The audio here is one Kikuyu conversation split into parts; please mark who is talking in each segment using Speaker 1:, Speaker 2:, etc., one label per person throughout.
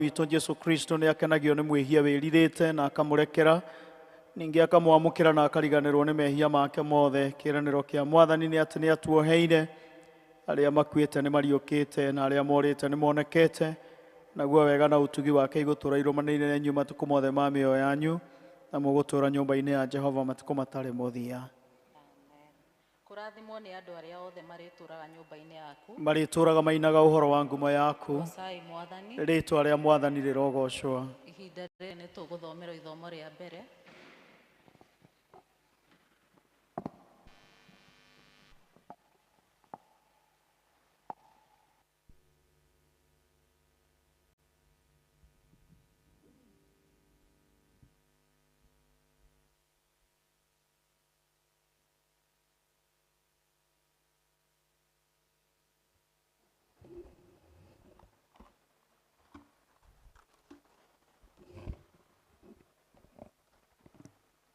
Speaker 1: Witũ Jesu Kristo nĩ akenagio nĩ mwĩhia wĩrirĩte na akamũrekera, ningĩ akamwamũkĩra na akariganĩrwo nĩ mehia make mothe. Kĩĩranĩro kĩa Mwathani nĩ atĩ nĩ atuoheire, arĩa makuĩte nĩ mariũkĩte na arĩa morĩte nĩ monekete, naguo wega na ũtugi wake igũtũũra irũmanĩrĩire na inyuĩ matukũ mothe ma mĩoyo yanyu, na mũgũtũũra nyũmba-inĩ ya Jehova matukũ matarĩ mũthia.
Speaker 2: Kũrathimwo nĩ andũ arĩa othe marĩtũũraga nyũmba-inĩ yaku.
Speaker 1: Marĩtũũraga mainaga ũhoro wa ngumo yaku.
Speaker 2: Goocai Mwathani.
Speaker 1: Rĩĩtwa rĩa Mwathani rĩrogocwo.
Speaker 2: Ihinda rĩrĩ nĩ tũgũthomerwo ithomo rĩa mbere.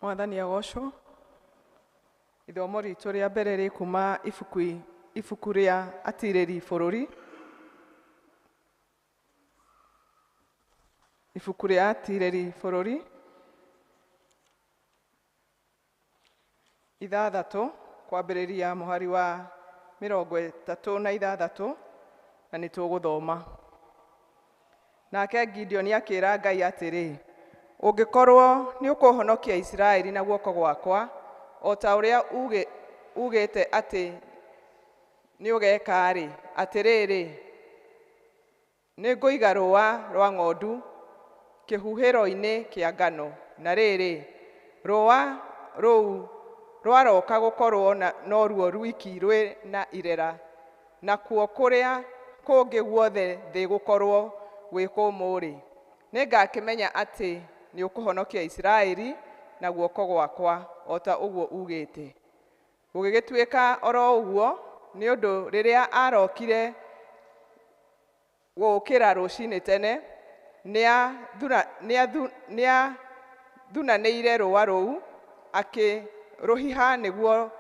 Speaker 3: Mwathani agocwo. Ithomo ritũ rĩa mbere rĩ kuma ibuku rĩa Atirĩri Bũrũri. Ibuku rĩa Atirĩri Bũrũri 6 kwambĩrĩria mũhari wa 36, na nĩ tũgũthoma. Nake Gideoni akĩra Ngai atĩrĩ, ũngĩkorwo nĩ ũkũhonokia Isiraeli na guoko gwakwa, o ta ũrĩa ugĩte atĩ nĩ ũgeka-rĩ, atĩrĩrĩ, nĩ ngũiga rũũa rwa ng'ondu kĩhuhĩro-inĩ kĩa ngano. Na rĩrĩ, rũũa rũu rwaroka gũkorwo noruo rwiki rwĩ na irera, nakuo kũrĩa kũngĩ guothe thĩ gũkorwo gwĩ kũmũ-rĩ, nĩngakĩmenya atĩ nĩ ũkũhonokia Isiraeli na guoko gwakwa, o ta ũguo ugĩte. Gũgĩgĩtuĩka oro ũguo, nĩ ũndũ rĩrĩa arokire gũũkĩra rũcinĩ tene, nĩathunanĩire rũũa rũu, akĩrũhiha nĩguo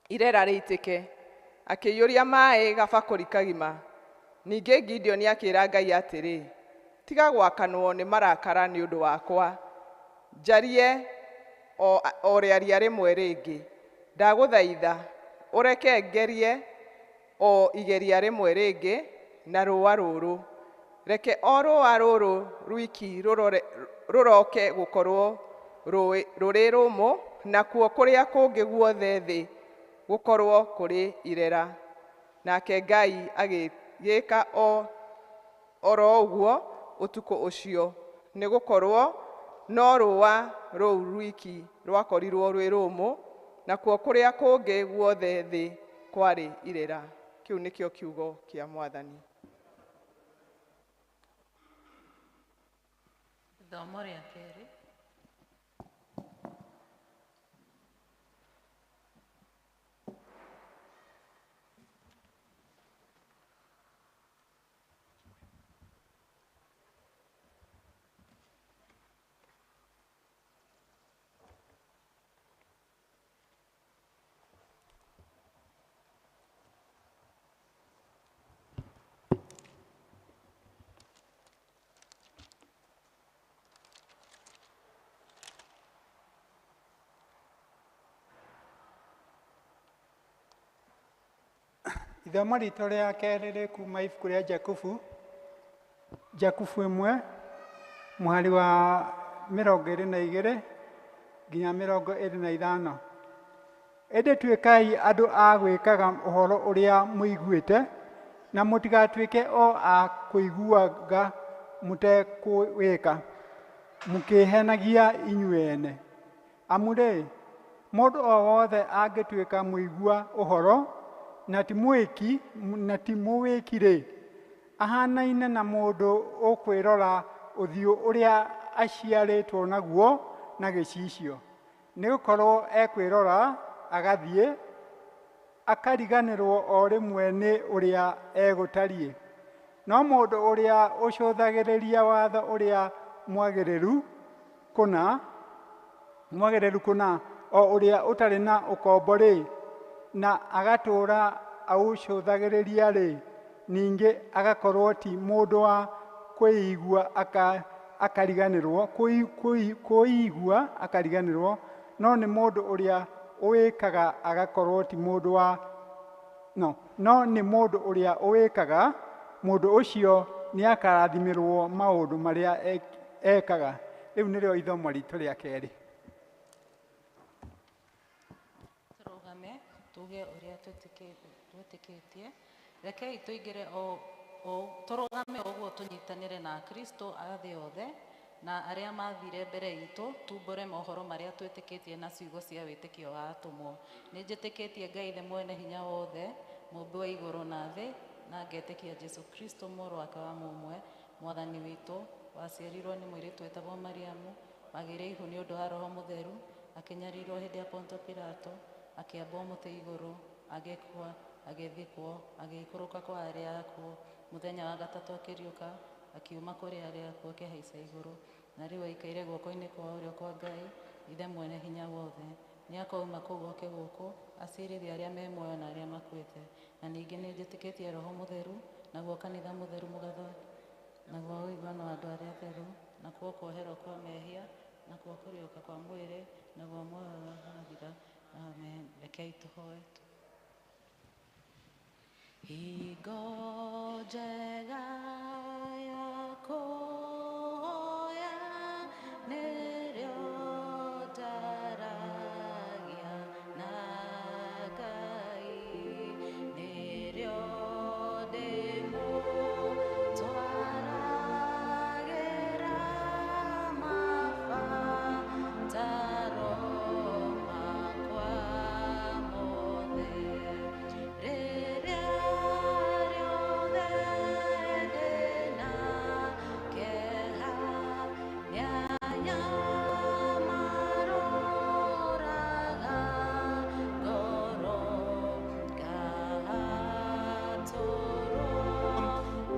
Speaker 3: irera rĩitĩke, akĩiyũria maaĩ gabakũri kagima. Ningĩ Gideoni akĩra Ngai atĩrĩ, tiga gwakanwo nĩ marakara nĩ ũndũ wakwa, njarie o rĩaria rĩmwe rĩngĩ. Ndagũthaitha ũreke ngerie o igeria rĩmwe rĩngĩ na rũũa rũrũ. Reke o rũũa rũrũ rwiki rũroke gũkorwo rũrĩ rũmũ, nakuo kũrĩa kũngĩ guothe thĩ gũkorwo kũrĩ irera. Nake Ngai agĩgĩka oro ũguo ũtukũ ũcio, nĩgũkorwo no rũũa rũu rwiki rwakorirwo rwĩ rũmũ, nakuo kũrĩa kũngĩ guothe thĩ kwarĩ irera. Kĩu nĩkĩo kiugo kĩa Mwathani.
Speaker 2: Ithomo rĩa kerĩ.
Speaker 4: Ithomo ritũ rĩa kerĩ rĩ kuma ibuku rĩa Jakubu, Jakubu 1 mũhari wa 22 nginya 25. Ĩndĩ tuĩkai andũ a gwĩkaga ũhoro ũrĩa mũiguĩte, na mũtigatuĩke o a kũiguaga mũtekũwĩka, mũkĩĩhenagia inyuĩ ene. Amu rĩ, mũndũ o wothe angĩtuĩka mũigua ũhoro, na ti mũwĩki-rĩ, ahanaine na mũndũ ũkwĩrora ũthiũ ũrĩa aciarĩtwo naguo na gĩcicio. Nĩgũkorwo ekwĩrora agathiĩ, akariganĩrwo o rĩmwe nĩ ũrĩa egũtariĩ. No mũndũ ũrĩa ũcũthagĩrĩria watho ũrĩa mwagĩrĩru kũna, o ũrĩa ũtarĩ na ũkombo-rĩ, na agatũũra aũcũthagĩrĩria-rĩ, ningĩ agakorwo ti mũndũ wa kwĩigua akariganĩrwo kwĩigua akariganĩrwo, no nĩ mũndũ ũrĩa ũwĩkaga agakorwo ti mũndũ wa no nĩ mũndũ ũrĩa ũwĩkaga, mũndũ ũcio nĩ akarathimĩrwo maũndũ marĩa ekaga. Rĩu nĩrĩo ithomo ritũ rĩa kerĩ.
Speaker 2: Tũrũgame tuge ũrĩa twĩtĩkĩtie. Rekei tũingĩre tũrũgame ũguo tũnyitanĩre na Kristo a thĩ yothe na arĩa mathire mbere itũ, tumbũre mohoro marĩa twĩtĩkĩtie na ciugo cia wĩtĩkio wa atũmwo. Nĩ njĩtĩkĩtie Ngai Ithe mwene hinya wothe, mũmbi wa igũrũ na thĩ, na ngetĩkia Jesu Kristo mũrũ wake wa mũmwe, mwathani witũ, waciarirwo nĩ mũirĩtu wetagwo Mariamu, wagĩire ihu nĩ ũndũ wa Roho Mũtheru, akĩnyarirwo hĩndĩ ya Ponto Pilato, akĩambwo mũtĩ igũrũ, agĩkua, agĩthikwo, agĩikũrũka kwa arĩa akuũ, mũthenya wa gatatũ akĩriũka, akiuma kũrĩ arĩa akuũ akĩhaica igũrũ, na rĩu aikaire guoko-inĩ kwa ũrĩo kwa Ngai, Ithe mwene hinya wothe. Nĩ akoima kũu oke gũkũ, acirithie arĩa me muoyo na arĩa makuĩte. Na ningĩ nĩ njĩtĩkĩtie Roho Mũtheru, naguo kanitha mũtheru mũgathoni, naguo ũiguano wa andũ arĩa atheru, nakuo kuoherwo kwa mehia, nakuo kũriũka kwa mwĩrĩ, naguo muoyo ũtagathira. Amen. Rekei tũhoe. Hingo njega ya kũhoya nĩrĩo njaragia na Ngai, nĩrĩo ndĩmũtwaragĩra mabataro makwa mothe. Rĩrĩa rĩothe ndĩna kĩeha, nĩanyamarũraga ngoro, ngahatũrwo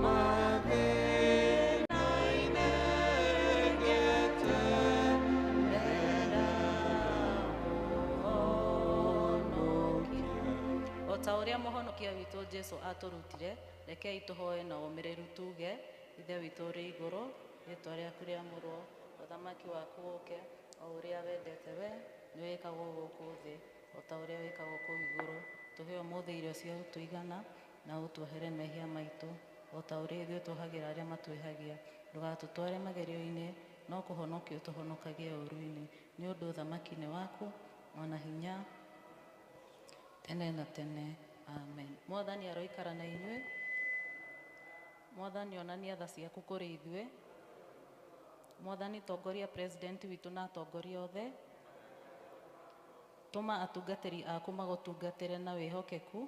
Speaker 2: mathĩna-inĩ ngeterera mũhonokia. O ta ũrĩa mũhonokia witũ Jesu atũrutire, rekei tũhoe na ũmĩrĩru tuge: Ithe witũ ũrĩ igũrũ, rĩĩtwa rĩaku rĩamũrwo, ũthamaki waku ũũke, o ũrĩa wendete we nĩ wĩkagwo gũkũ thĩ o ta ũrĩa wĩkagwo kũu igũrũ. Tũhe ũmũthĩ irio cia gũtũigana, na ũtuohere mehia maitũ o ta ũrĩa ithuĩ tuohagĩra arĩa matwĩhagia. Ndũgatũtware magerio-inĩ, no kũhonokia ũtũhonokagie ũũru-inĩ. Nĩ ũndũ ũthamaki nĩ waku, ona hinya tene na tene. Amen. Mwathani aroikara na inyuĩ. Mwathani onania tha ciaku kũrĩ ithuĩ. Mwathani tongoria president witũ na atongoria othe. Tũma atungatĩri aku magũtungatĩre na wĩhokeku.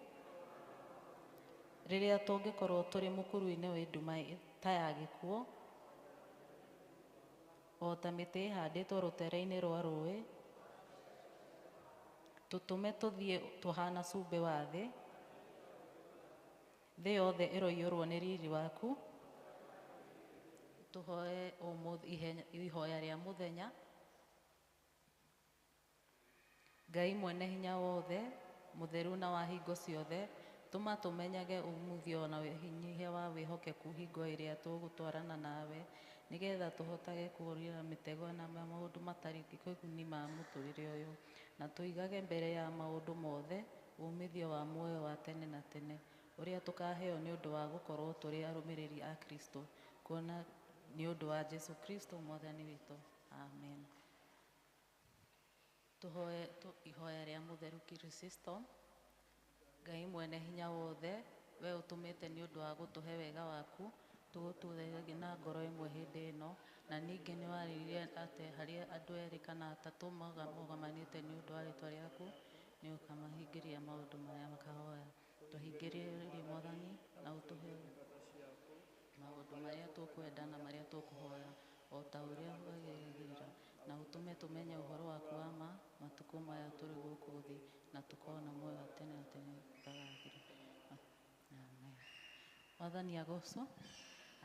Speaker 2: Rĩrĩa tũngĩkorwo tũrĩ mũkuru-inĩ wĩ nduma ta ya gĩkuũ, o ta mĩtĩ ĩhandĩtwo rũtere-inĩ rwa rũĩ, tũtũme tũthiĩ tũhana cumbĩ wa thĩ. Thĩ yothe ĩroiyũrwo nĩ riri waku. Tũhoe ũmũthĩ ihoya rĩa mũthenya. Ngai mwene hinya wothe, mũtheru na wa hingo ciothe, tũma tũmenyage umithio na ũnyihia wa wĩhokeku hingo ĩrĩa tũgũtwarana nawe, nĩgetha tũhotage kũũrĩra mĩtego na maũndũ matarĩ kĩguni ma mũtũrĩre ũyũ, na tũigage mbere ya maũndũ mothe umithio wa muoyo wa tene na tene, ũrĩa tũkaheo nĩ ũndũ wa gũkorwo tũrĩ arũmĩrĩri a Kristo, kuona nĩ ũndũ wa Jesu Kristo mwathani witũ. Amen. Tũhoe ihoya rĩa mũtheru Chrysostom. Ngai mwene hinya wothe, we ũtũmĩte nĩ ũndũ wa gũtũhe wega waku, tũgũtũthaithagia na ngoro ĩmwe hĩndĩ ĩno, na ningĩ nĩ warĩrire atĩ harĩa andũ erĩ kana atatũ mogamanĩte nĩ ũndũ wa rĩĩtwa rĩaku, nĩ ũkamahingĩria maũndũ marĩa makahoya. Tũhingĩrĩrie Mwathani na ũtũhe maũndũ marĩa tũkwenda na marĩa tũkũhoya, o ta ũrĩa wagĩrĩra, na ũtũme tũmenye ũhoro waku wa ma matukũ maya tũrĩ gũkũ thĩ, na tũkorwo na muoyo wa tene na tene ũtagathira. Amen. Mwathani agocwo.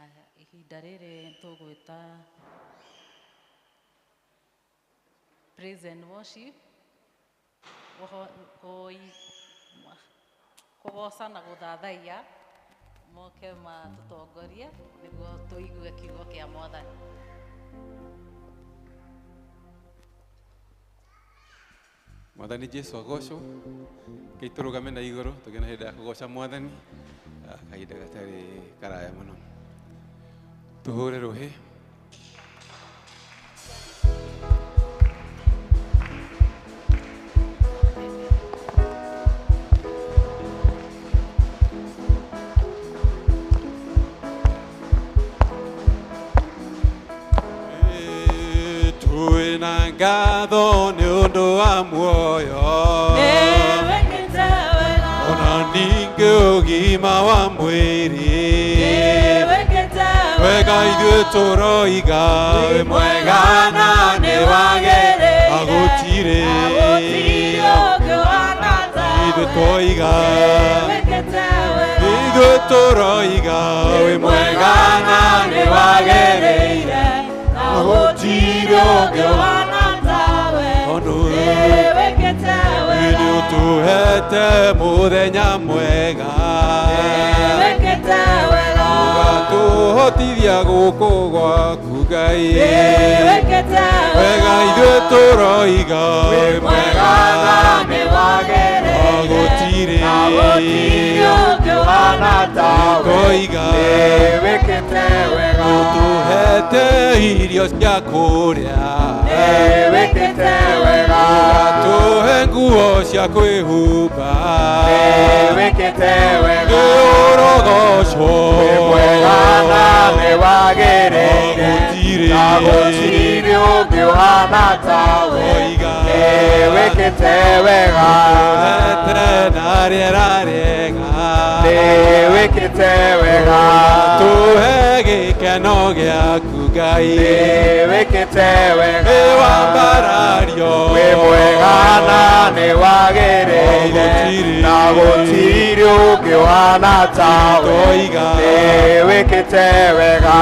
Speaker 2: Aya, ihinda rĩrĩ tũgwĩta praise and worship, kũgoca na gũthathaiya. Moke matũtongorie nĩguo tũigue kiugo kĩa Mwathani.
Speaker 5: Mwathani Jesu agocwo. Kei tũrũgame na igũrũ tũgĩe na hĩndĩ ya kũgoca Mwathani kahinda gatarĩ karaya mũno. Tũhũre rũhĩ. Twĩna ngatho nĩ ũndũ wa muoyo ona ningĩ ũgima wa mwĩrĩ wega ithuĩ tũroiga wĩ mwega na nĩ wagĩrĩire agũtirĩ ithuĩ twoiga ithuĩ tũroiga wĩ mwega na nĩ wagĩrĩire agũtirĩ ũngĩ tondũ nĩ ũtũhete mũthenya mwega ũgatũhotithia gũkũ gwaku Ngai wega ithuĩ tũroiga wĩ mwega na nĩ wagĩrĩire agũtirĩ twoiga ũtũhete irio cia kũrĩa ũgatũhe nguo cia kwĩhumba nĩ ũrogocwo agũtirĩ twoiga ũtũhete na rĩera rĩega tũhe gĩkeno gĩaku Ngai wambarario
Speaker 6: wĩ mwega na nĩ wagĩrĩire na gũtirĩ ũngĩ ũhana tawe nĩ wĩkĩte wega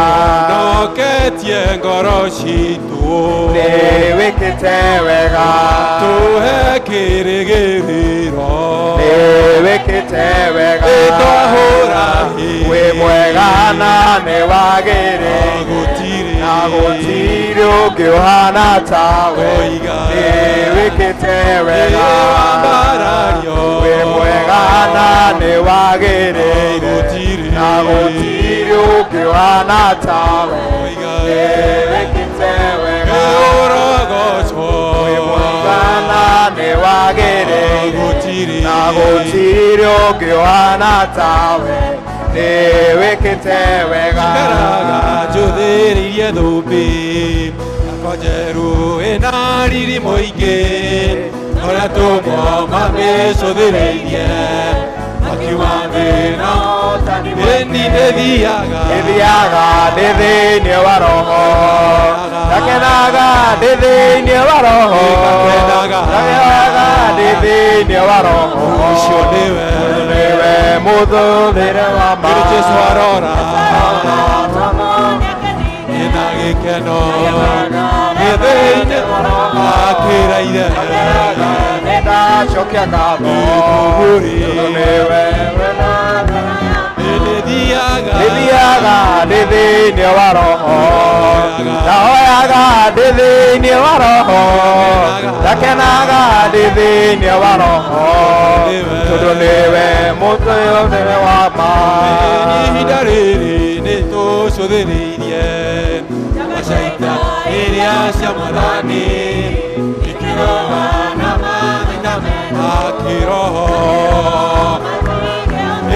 Speaker 5: noketie ngoro citũ
Speaker 6: nĩ wĩkĩte wega
Speaker 5: tũhe kĩrĩgĩrĩro
Speaker 6: nĩ wĩkĩte wega
Speaker 5: twahũra hĩ
Speaker 6: wĩ mwega na nĩ wagĩrĩire na gũtirĩ ũngĩ ũhana tawe nĩ wĩkĩte wega wĩ mwega na nĩ wagĩrĩire na gũtirĩ ũngĩ ũhana tawe nĩ wĩkĩte wega wĩ mwega na nĩ wagĩrĩire na gũtirĩ ũngĩ ũhana tawe nĩ wĩkĩte wega.
Speaker 5: Njikaraga njũthĩrĩirie thũmbĩ yakwa njerũ ĩna riri mũingĩ ũrĩa atũmwo mamĩcũthĩrĩirie makiuma thĩna ĩni nĩthiaga
Speaker 6: Nĩthiaga ndĩ thĩinĩ wa roho ndakenaga ndĩ thĩinĩ wa roho ndakenaga ndĩ thĩinĩ wa roho
Speaker 5: ũcio nĩwe
Speaker 6: nĩwe mũthũthĩre wa ma
Speaker 5: Ĩrĩ Jesũ arora ĩna gĩkeno nĩ thĩinĩ akĩra ithe
Speaker 6: nĩndacokia ngatho
Speaker 5: Nĩkũgũrĩ
Speaker 6: tondũ nĩwe
Speaker 5: nĩthiaga
Speaker 6: nĩthiaga ndĩ thĩinĩ wa roho ndahoyaga ndĩ thĩinĩ wa roho ndakenaga ndĩ thĩinĩ wa roho tondũ nĩwe mũthũthĩre wa ma.
Speaker 5: Ihinda rĩrĩ nĩtũcũthĩrĩirie macaita iria cia Mwathani ikĩroha na mathĩna ma kĩroho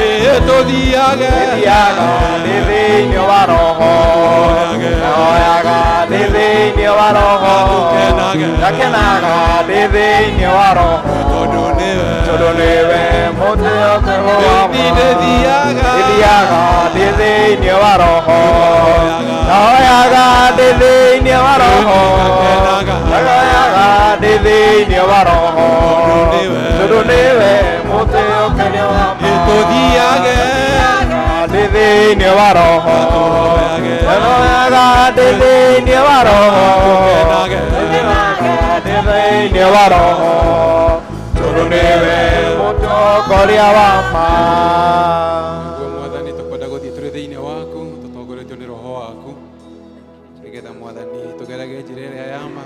Speaker 5: ĩĩ tũthiage
Speaker 6: Nĩthiaga ndĩ thĩinĩ wa roho ndahoyaga ndĩ thĩinĩ wa roho ndakenaga ndĩ thĩinĩ wa roho
Speaker 5: tondũ nĩwe
Speaker 6: tondũ nĩwe mũthũthĩre wa ma.
Speaker 5: Nĩthiaga
Speaker 6: Nĩthiaga ndĩ thĩinĩ wa roho ndahoyaga ndĩ thĩinĩ wa roho ndahoyaga ndĩ thĩinĩ wa roho tondũ nĩwe mũthũthĩre wa ma.
Speaker 5: Tũthiage
Speaker 6: Ndĩ thĩinĩ wa roho ndahoyaga ndĩ thĩinĩ wa roho ndĩ thĩinĩ wa roho tondũ nĩwe mũtongoria wa ma.
Speaker 5: Nĩguo Mwathani tũkwenda Nĩgetha Mwathani tũgerage njĩra ĩrĩa ya ma,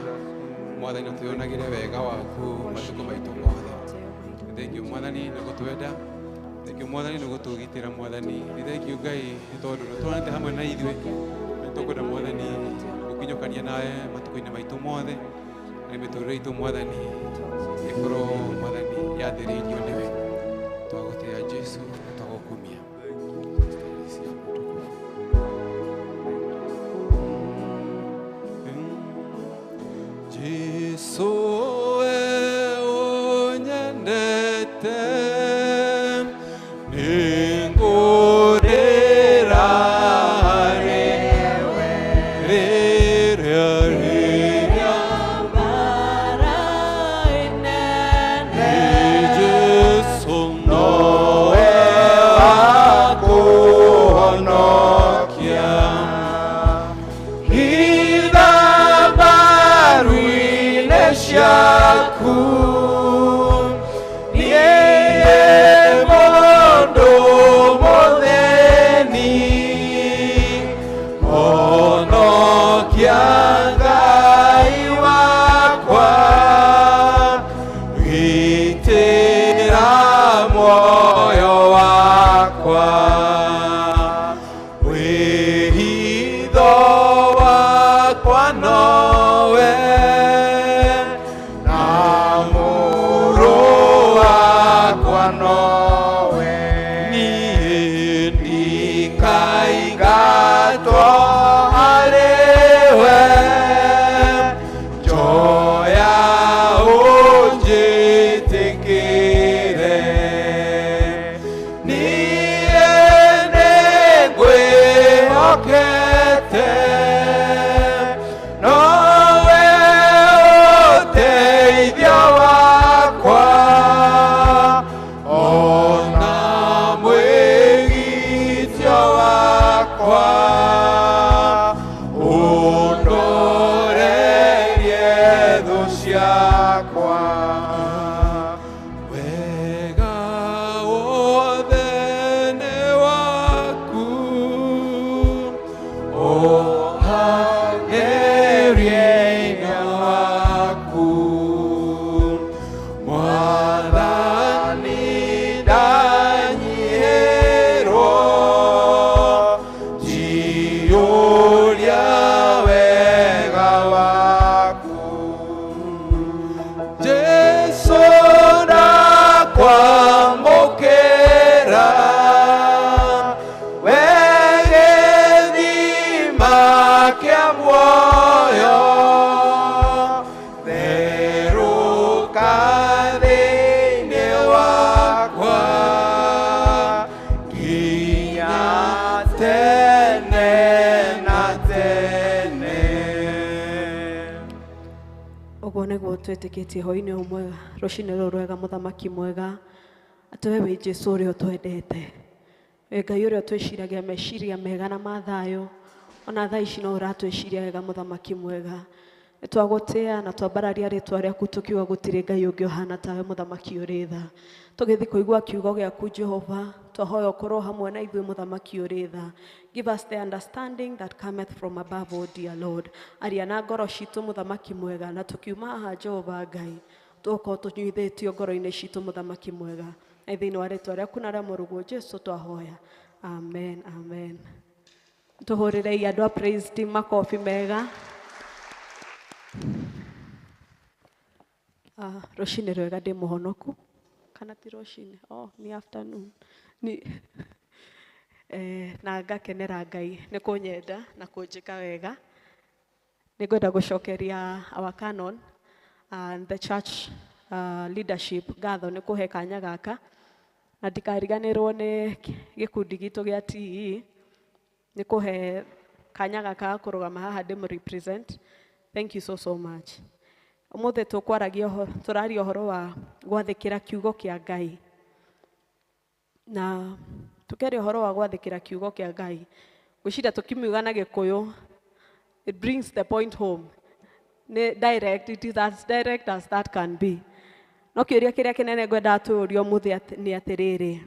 Speaker 5: Mwathani twĩonagĩre wega waku matukũ maitũ mothe. Thank you Mwathani nĩ gũtwenda. Thank you Mwathani nĩ gũtũgitĩra Mwathani. Nĩ thank you Ngai nĩ tondũ nĩ tũranĩte hamwe na ithuĩ. Nĩ tũkwenda Mwathani gũkinyũkania nawe matukũ-inĩ maitũ mothe. Na mĩtũrĩre itũ Mwathani ĩkorwo Mwathani yathĩrĩirio nĩwe. Twagũtĩĩa Jesũ na twagũkumia. Jesu unyendete ningũrĩra rĩwe rĩrĩa rĩrĩa
Speaker 2: Mbara inene
Speaker 5: Jesu
Speaker 6: Nowe wakũhonokia hitha mbaru-inĩ ciaku niĩ mũndũ mũthĩni honokia Ngai wakwa gitĩra muoyo wakwa wĩhitho wakwa nowe na mũrũ wakwa nowe niĩ ndikaingatwo harĩwe njoya ũnjĩtĩkĩre niĩ nĩngwĩhokete nowe ũteithio wakwa ona mwĩgitio wakwa ũndorerie thũ ciakwa
Speaker 5: wega wothe nĩ waku
Speaker 6: ũhagerie hinya waku Mwathani ndanyihĩrwo njiyũria wega waku
Speaker 5: Jesu
Speaker 6: ndakwamũkĩra we gĩthima kĩa muoyo therũka thĩinĩ wakwa nginya tene na tene.
Speaker 7: Ũguo nĩguo twĩtĩkĩtie hwaĩ-inĩ ũyũ mwega, rũcinĩ rũrũ rwega, mũthamaki mwega, atĩ we wĩ Jesũ ũrĩa ũtwendete, wĩ Ngai ũrĩa ũtwĩciragia meciria mega na ma thayũ, ona thaa ici no ũratwĩciria wega mũthamaki mwega. Nĩ twagũtĩa na twambararia rĩtwa rĩaku tũkiuga gũtirĩ Ngai ũngĩ ũhana tawe mũthamaki ũrĩ tha. Tũgĩthiĩ kũigua kiugo gĩaku Jehova, twahoya ũkorwo hamwe na ithuĩ mũthamaki ũrĩ tha. Give us the understanding that cometh from above, O dear Lord. Aria na ngoro citũ mũthamaki mwega, na tũkiuma haha Jehova Ngai, tũgũkorwo tũnyuithĩtio ngoro-inĩ citũ mũthamaki mwega. Na thĩinĩ wa rĩtwa rĩaku na rĩa mũrũguo Jesũ twahoya. Amen, amen. Tũhũrĩrei andũ a praise team makobi mega. Rũcinĩ rwega ndĩ mũhonoku kana ti rũcinĩ, oh, ni afternoon ni na ngakenera Ngai nĩ kũnyenda na kũnjĩka wega. Nĩ ngwenda gũcokeria our canon and the church leadership ngatho nĩ kũhe kanya gaka, na ndikariganĩrwo nĩ gĩkundi gitũ gĩa TE nĩ kũhe kanya gaka ga kũrũgama haha ndĩmũ represent. Thank you so so much. Ũmũthĩ tũkwaragia ũhoro, tũraria ũhoro wa gwathĩkĩra kiugo kĩa Ngai, na tũkeria ũhoro wa gwathĩkĩra kiugo kĩa Ngai. Ngwĩciria tũkimiuga na Gĩkũyũ, it brings the point home. Nĩ direct, it is as direct as that can be. No kĩũria kĩrĩa kĩnene ngwendaga tũũrio ũmũthĩ nĩ atĩrĩrĩ,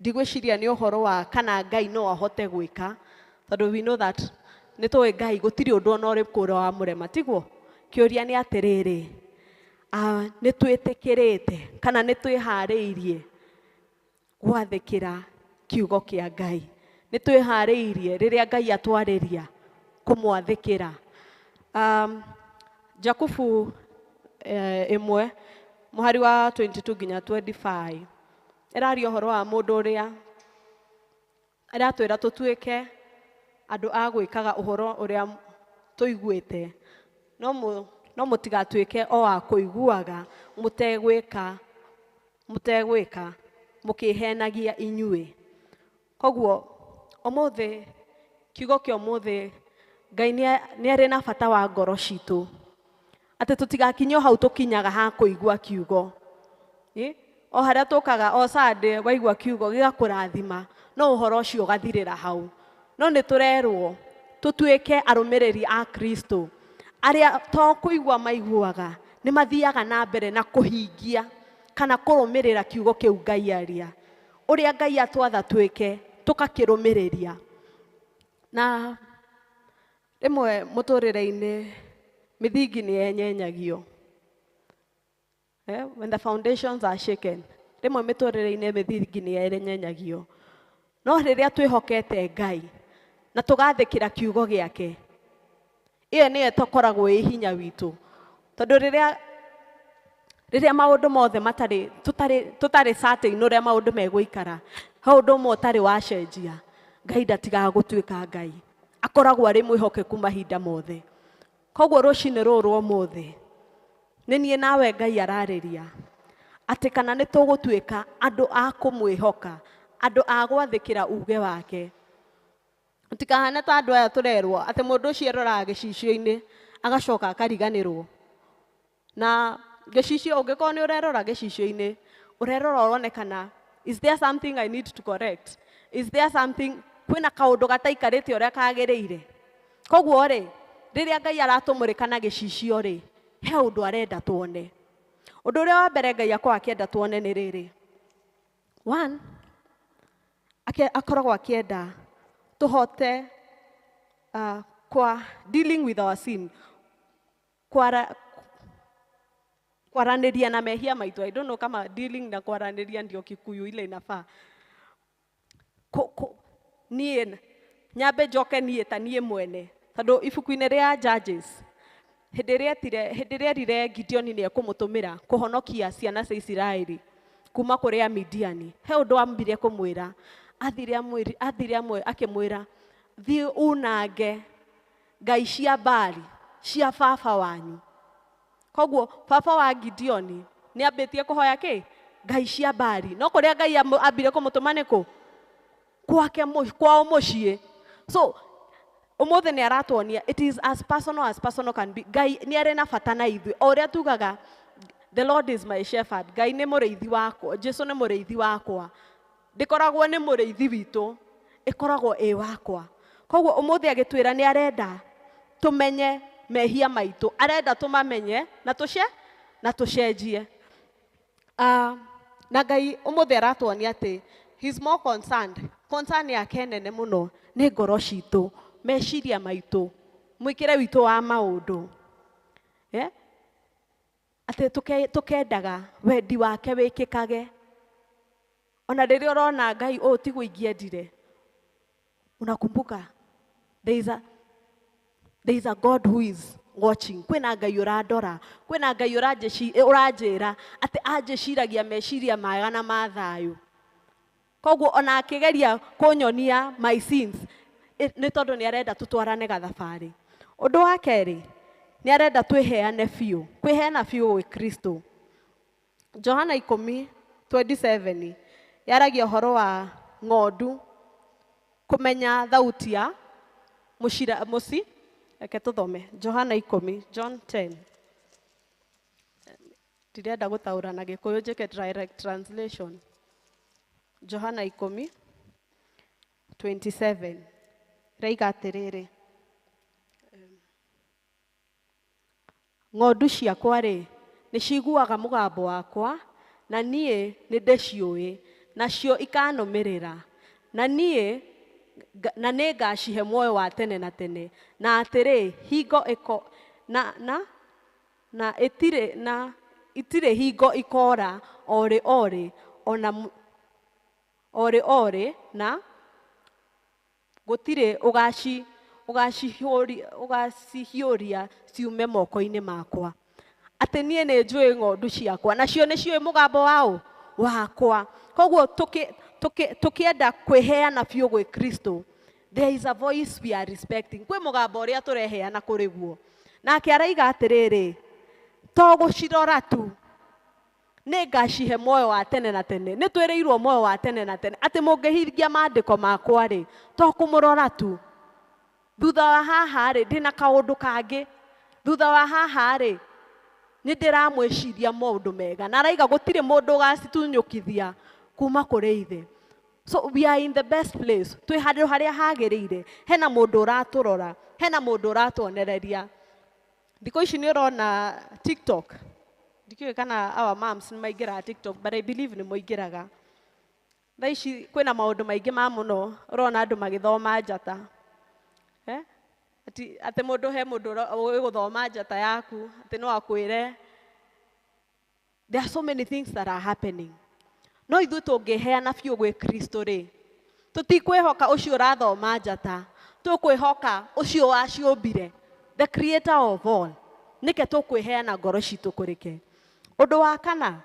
Speaker 7: ndigwĩciria nĩ ũhoro wa kana Ngai no ahote gwĩka Tondũ we know that nĩ tũĩ Ngai gũtirĩ ũndũ ona ũrĩkũ ũrĩa wamũrema, tiguo? Kĩũria nĩ atĩrĩrĩ, nĩ twĩtĩkĩrĩte kana nĩ twĩharĩirie gwathĩkĩra kiugo kĩa Ngai? Nĩ twĩharĩirie rĩrĩa Ngai atwarĩria kũmwathĩkĩra? Jakubu 1 mũhari wa 22 nginya 25 ĩraria ũhoro wa mũndũ ũrĩa aratwĩra tũtuĩke andũ a gwĩkaga ũhoro ũrĩa tũiguĩte, no mũtigatuĩke o a kũiguaga mũtegwĩka mũkĩhenagia inyuĩ. Koguo ũmũthĩ kiugo kĩa ũmũthĩ, Ngai nĩ arĩ na bata wa ngoro citũ, atĩ tũtigakinye o hau tũkinyaga ha kũigua kiugo. O harĩa tũkaga o Sunday waigua kiugo gĩgakũrathima, no ũhoro ũcio ũgathirĩra hau. No nĩ tũrerwo tũtuĩke arũmĩrĩri a Kristo arĩa to kũigua maiguaga, nĩ mathiaga na mbere na kũhingia kana kũrũmĩrĩra kiugo kĩu Ngai aria, ũrĩa Ngai atwatha twĩke tũgakĩrũmĩrĩria. Na rĩmwe mũtũrĩre-inĩ mĩthingi nĩ yenyenyagio. When the foundations are shaken, rĩmwe mĩtũrĩre-inĩ mĩthingi nĩ yenyenyagio. No rĩrĩa twĩhokete Ngai na tũgathĩkĩra kiugo gĩake, ĩyo nĩyo ĩtũkoragwo ĩ hinya witũ. Tondũ rĩrĩa maũndũ mothe matarĩ, tũtarĩ certain ũrĩa maũndũ megũikara, he ũndũ ũmwe ũtarĩ wacenjia, Ngai ndatigaga gũtuĩka Ngai, akoragwo arĩ mwĩhokeku mahinda mothe. Koguo rũcinĩ rũrũ rwa ũmũthĩ nĩ niĩ nawe Ngai ararĩria atĩ kana nĩ tũgũtuĩka andũ a kũmwĩhoka, andũ a gwathĩkĩra uge wake. Tũtikahane ta andũ aya tũrerwo atĩ mũndũ ũcio eroraga gĩcicio-inĩ agacoka akariganĩrwo. Na gĩcicio, ũngĩkorwo nĩ ũrerora gĩcicio-inĩ, ũrerora ũrone kana is there something I need to correct? Is there something, kwĩna kaũndũ gataikarĩte ũrĩa kagĩrĩire? Koguo rĩ, rĩrĩa Ngai aratũmũrĩka na gĩcicio rĩ, he ũndũ arenda tuone. Ũndũ ũrĩa wa mbere Ngai akoragwo akĩenda tuone nĩ rĩrĩ. One, akoragwo akĩenda tũhote kwa dealing with our sin, kwaranĩria na mehia maitũ. I don't know kama dealing na kwaranĩria ndio Kikuyu ile inafaa. Niĩ nyambe njoke niĩ ta niĩ mwene, tondũ ibuku-inĩ rĩa Judges hĩndĩ ĩrĩa etire, hĩndĩ ĩrĩa erire Gideoni nĩ ekũmũtũmĩra kũhonokia ciana cia Isiraeli kuma kũrĩ Amidiani, he ũndũ ambire kũmwĩra. Athire akĩmwĩra, thiĩ unange ngai cia Baali cia baba wanyu. Koguo baba wa Gideoni nĩ ambĩtie kũhoya kĩ? Ngai cia Baali. No kũrĩa Ngai ambire kũmũtũma nĩ kũ? Kwake kwao mũciĩ. So ũmũthĩ nĩ aratuonia it is as personal as personal can be. Ngai nĩ arĩ na bata na ithuĩ. O ũrĩa tugaga the Lord is my shepherd, Ngai nĩ mũrĩithi wakwa, Jesu nĩ mũrĩithi wakwa, ndĩkoragwo nĩ mũrĩithi witũ, ĩkoragwo ĩ wakwa. Koguo ũmũthĩ agĩtwĩra nĩ arenda tũmenye mehia maitũ, arenda tũmamenye na na tũcenjie. Na Ngai ũmũthĩ aratuonia atĩ he's more concerned, concern yake nene mũno nĩ ngoro citũ, meciria maitũ, mwĩkĩre witũ wa maũndũ. Atĩ tũkendaga wendi wake wĩkĩkage. Ona rĩrĩa ũrona Ngai ũũ tiguo ingĩendire, unakumbuka there is a God who is watching. Kwĩna Ngai ũrandora, kwĩna Ngai ũranjĩra atĩ anjĩciragia meciria mega na ma thayũ. Koguo ona akĩgeria kũnyonia my sins, nĩ tondũ nĩ arenda tũtwarane gathabarĩ. Ũndũ wa kerĩ, nĩ arenda twĩheane biũ, kwĩheana biũ gwĩ Kristo. Johana 10:27 yaragia ũhoro wa ng'ondu kũmenya thauti ya mũci. Reke tũthome Johana 10, John 10. Ndirenda gũtaũra na Gĩkũyũ, njĩke direct translation. Johana 10:27 raiga atĩrĩrĩ, ng'ondu ciakwa rĩ nĩ ciguaga mũgambo wakwa, na niĩ nĩ ndĩciũĩ, nacio ikanũmĩrĩra, na niĩ Na nĩ ngacihe muoyo wa tene na tene, na atĩrĩ hingo ĩko na na na ĩtirĩ na itirĩ hingo ikora orĩ orĩ ona orĩ orĩ, na gũtirĩ ũgacihiũria ciume moko-inĩ makwa. Atĩ niĩ nĩ njũĩ ng'ondu ciakwa, nacio nĩ ciũĩ mũgambo wao wakwa. Koguo tũkĩenda kwĩheana biũ gwĩ Kristo, there is a voice we are respecting. Kwĩ mũgambo ũrĩa tũreheana kũrĩ guo. Nake araiga atĩrĩrĩ, to gũcirora tu, nĩ ngacihe muoyo wa tene na tene. Nĩ twĩrĩirwo muoyo wa tene na tene, atĩ mũngĩhingia maandĩko makwa rĩ, to kũmũrora tu. Thutha wa haha rĩ, ndĩna kaũndũ kangĩ. Thutha wa haha rĩ, nĩ ndĩramwĩciria maũndũ mega. Na araiga gũtirĩ mũndũ ũgacitunyũkithia kuma kũrĩ ithe. So we are in the best place. Twĩ handũ harĩa hagĩrĩire. Hena mũndũ ũratũrora, hena mũndũ ũratuonereria. Thikũ ici nĩ ũrona TikTok. Ndikĩũĩ kana our moms nĩ maingĩraga TikTok, but I believe nĩ mũingĩraga. Thaa ici kwĩna maũndũ maingĩ ma mũno, ũrona andũ magĩthoma njata. Eh? Atĩ mũndũ he mũndũ ũĩ gũthoma njata yaku, atĩ no akwĩre. There are so many things that are happening. No ithuĩ tũngĩheana biũ gwĩ Kristo rĩ, tũtikwĩhoka ũcio ũrathoma njata, tũkwĩhoka ũcio waciũmbire, the creator of all. Nĩke tũkwĩheana ngoro citũ kũrĩ ke. Ũndũ wa kana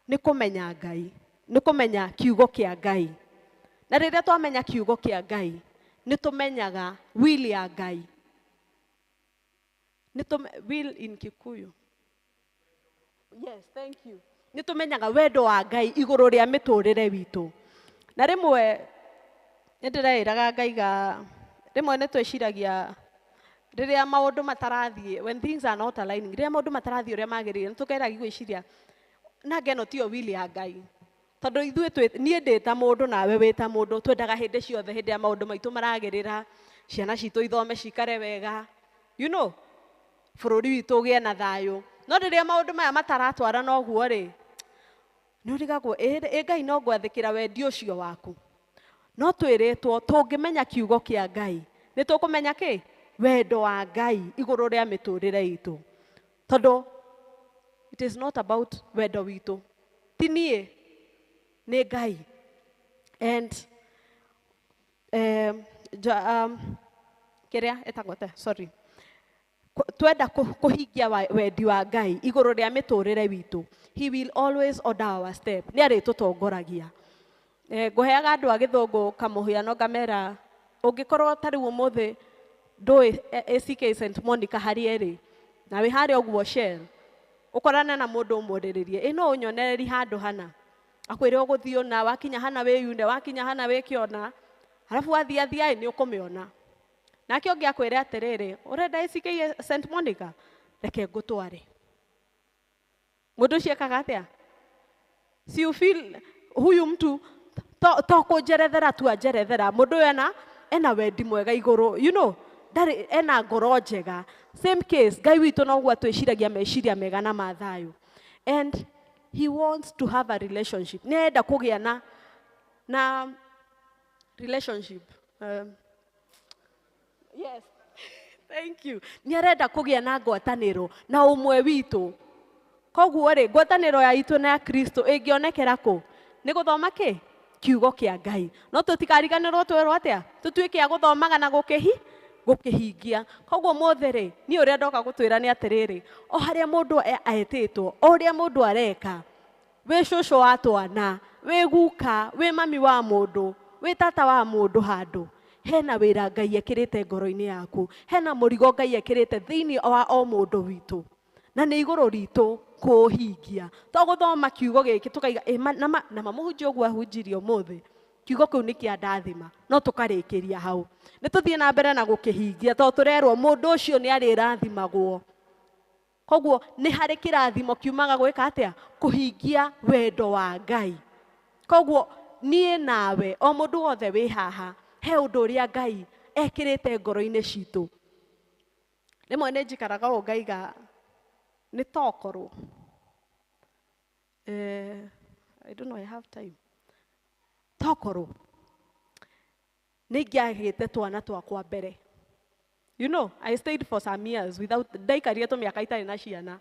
Speaker 7: nĩ kũmenya Ngai, nĩ kũmenya kiugo kĩa Ngai. Na rĩrĩa twamenya kiugo kĩa Ngai, nĩ tũmenyaga will ya Ngai. Will in Kikuyu. Yes, thank you. Nĩ tũmenyaga wendo wa Ngai igũrũ rĩa mĩtũrĩre witũ. Na rĩmwe nĩ ndĩreĩraga ngaiga, rĩmwe nĩ twĩciragia rĩrĩa maũndũ matarathiĩ, when things are not aligning, rĩrĩa maũndũ matarathiĩ ũrĩa magĩrĩire, nĩ tũkeragia gwĩciria nange ĩno tiyo will ya Ngai. Tondũ ithuĩ niĩ ndĩ ta mũndũ nawe wĩ ta mũndũ, twendaga hĩndĩ ciothe hĩndĩ ya maũndũ maitũ maragĩrĩra, ciana citũ ithome cikare wega, you know, bũrũri witũ ũgĩe na thayũ. No rĩrĩa maũndũ maya mataratwarana ũguo rĩ, nĩ ũrigagwo, ĩ Ngai no ngwathĩkĩra wendi ũcio waku. No twĩrĩtwo tũngĩmenya kiugo kĩa Ngai, nĩ tũkũmenya kĩ? Wendo wa Ngai igũrũ rĩa mĩtũrĩre itũ. Tondũ it is not about wendo witũ. Ti niĩ, nĩ Ngai. And kĩrĩa ĩtagwo atĩa? Sorry. Twenda kũhingia wendi wa Ngai igũrũ rĩa mĩtũrĩre witũ, he will always order our step. Nĩ arĩtũtongoragia. Ngũheaga andũ a gĩthũngũ kamũhiano ngamera, ũngĩkorwo ta rĩu ũmũthĩ ndũĩ ACK St Monica harĩa ĩrĩ, na wĩ harĩa ũguo Shell, ũkorane na mũndũ ũmũrĩrĩrie, ĩ no ũnyonereri handũ hana, akwĩre ũgũthiĩ ũna, wakinya hana wĩyune, wakinya hana wĩke ũna, arabu wathiĩ athiĩ nĩ ũkũmĩona. Nake ũngĩ akwĩre atĩrĩrĩ, ũrenda ACK St Monica, reke ngũtware. Mũndũ ũcio ekaga atĩa? Si you feel huyu mtu to kũnjerethera tu anjerethera, mũndũ ũyũ ena wendi mwega igũrũ, you know, ndarĩ, ena ngoro njega. Same case, Ngai witũ noguo atwĩciragia meciria mega na ma thayũ. And he wants to have a relationship. Nĩ arenda kũgĩa na relationship. Yes, thank you. Nĩ arenda kũgĩa na ngwatanĩro na ũmwe witũ. Koguo rĩ, ngwatanĩro ya itũ na ya Kristo ĩngĩonekera kũ? Nĩ gũthoma kĩ? Kiugo kĩa Ngai. No tũtikariganĩrwo twerwo atĩa? Tũtuĩke a gũthomaga na gũkĩhingia. Koguo ũmũthĩ rĩ, niĩ ũrĩa ndoka gũtwĩra nĩ atĩrĩrĩ, o harĩa mũndũ etĩtwo, o ũrĩa mũndũ areka, wĩ cũcũ wa twana, wĩ guka, wĩ mami wa mũndũ, wĩ tata wa mũndũ handũ, hena wĩra Ngai ekĩrĩte ngoro-inĩ yaku, hena mũrigo Ngai ekĩrĩte thĩinĩ wa o mũndũ witũ, na nĩ igũrũ ritũ kũũhingia. To gũthoma kiugo gĩkĩ tũkaiga, ĩ, na mamũhunjia ũguo ahunjirie ũmũthĩ, kiugo kĩu nĩ kĩa ndathima, no tũkarĩkĩria hau. Nĩ tũthiĩ na mbere na gũkĩhingia, tondũ tũrerwo mũndũ ũcio nĩ arĩrathimagwo. Koguo nĩ harĩ kĩrathimo kiumaga gwĩka atĩa? Kũhingia wendo wa Ngai. Koguo niĩ nawe, o mũndũ wothe wĩ haha, he ũndũ ũrĩa Ngai ekĩrĩte ngoro-inĩ citũ. Rĩmwe nĩ njikaraga ũũ ngaiga, nĩ tokorwo. I don't know, I have time. Tokorwo. Nĩ ingĩagĩte twana twakwa mbere. You know, I stayed for some years without, ndaikarire tũmĩaka itarĩ na ciana.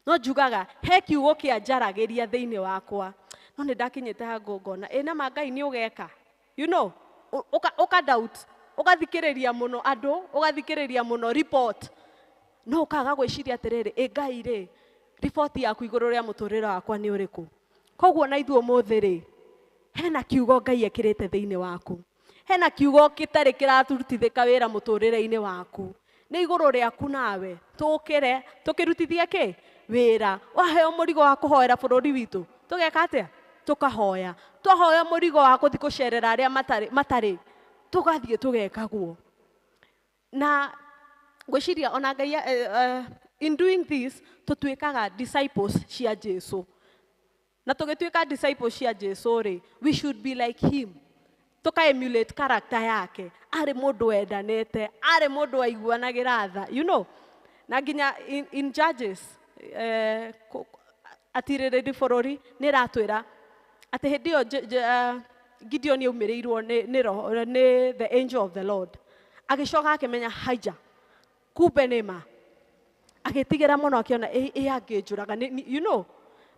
Speaker 7: No njugaga he kiugo kĩa njaragĩria thĩinĩ wakwa. No nĩ ndakinyĩte handũ ngona ĩ nama Ngai nĩ ũgeka. You know, ũka doubt, ũgathikĩrĩria mũno andũ, ũgathikĩrĩria mũno report. No ũkaga gwĩciria atĩrĩrĩ, ĩ Ngai rĩ, riboti yaku igũrũ rĩa mũtũrĩre wakwa nĩ ũrĩkũ? Koguo na ithuĩ ũmũthĩ rĩ, hena kiugo Ngai ekĩrĩte thĩinĩ waku. Hena kiugo gĩtarĩ kĩrarutithĩka wĩra mũtũrĩre-inĩ waku. Nĩ igũrũ rĩaku nawe, tũkĩre, tũkĩrutithie kĩ? Wĩra. Waheo mũrigo wa kũhoera bũrũri witũ, tũgeka atĩa? Tũkahoya. Twahoya mũrigo wa gũthiĩ gũcerera arĩa matarĩ, tũgathiĩ tũgekagwo. Na ngwĩciria ona Ngai, in doing this, tũtuĩkaga disciples cia Jesu. Na tũgĩtuĩka disciples cia Jesu rĩ, we should be like him. Tũka emulate character yake. Arĩ mũndũ wendanĩte, arĩ mũndũ waiguanagĩra tha, you know. Na nginya in Judges, atirĩrĩri bũrũri nĩ ĩratwĩra atĩ hĩndĩ ĩyo Gideon aumĩrĩirwo nĩ the angel of the Lord. Agĩcoka akĩmenya haija, kumbe nĩ ma. Agĩtigĩra mũno akĩona ĩ angĩnjũraga, you know.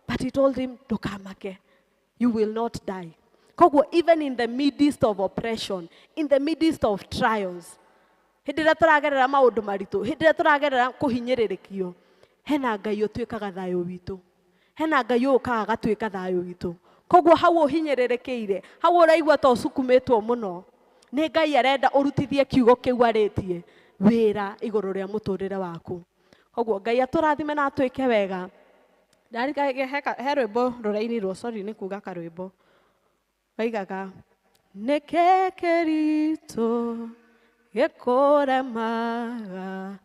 Speaker 7: But he told him, ndũkamake, you will not die. Koguo even in the midst of oppression, in the midst of trials, hĩndĩ ĩrĩa tũragerera maũndũ maritũ, hĩndĩ ĩrĩa tũragerera kũhinyĩrĩrĩkio, hena Ngai ũtuĩkaga thayũ witũ. Hena Ngai ũkaga agatuĩka thayũ witũ. Koguo hau ũhinyĩrĩrĩkĩire, hau ũraigua ta ũsukumĩtwo mũno, nĩ Ngai arenda ũrutithie kiugo kĩu arĩtie wĩra igũrũ rĩa mũtũrĩre waku. Koguo Ngai atũrathime na atwĩke wega. He rwĩmbo rũrainirwo, sorry nĩ kuga karwĩmbo. Waigaga, nĩkĩ kĩritũ gĩkũremaga,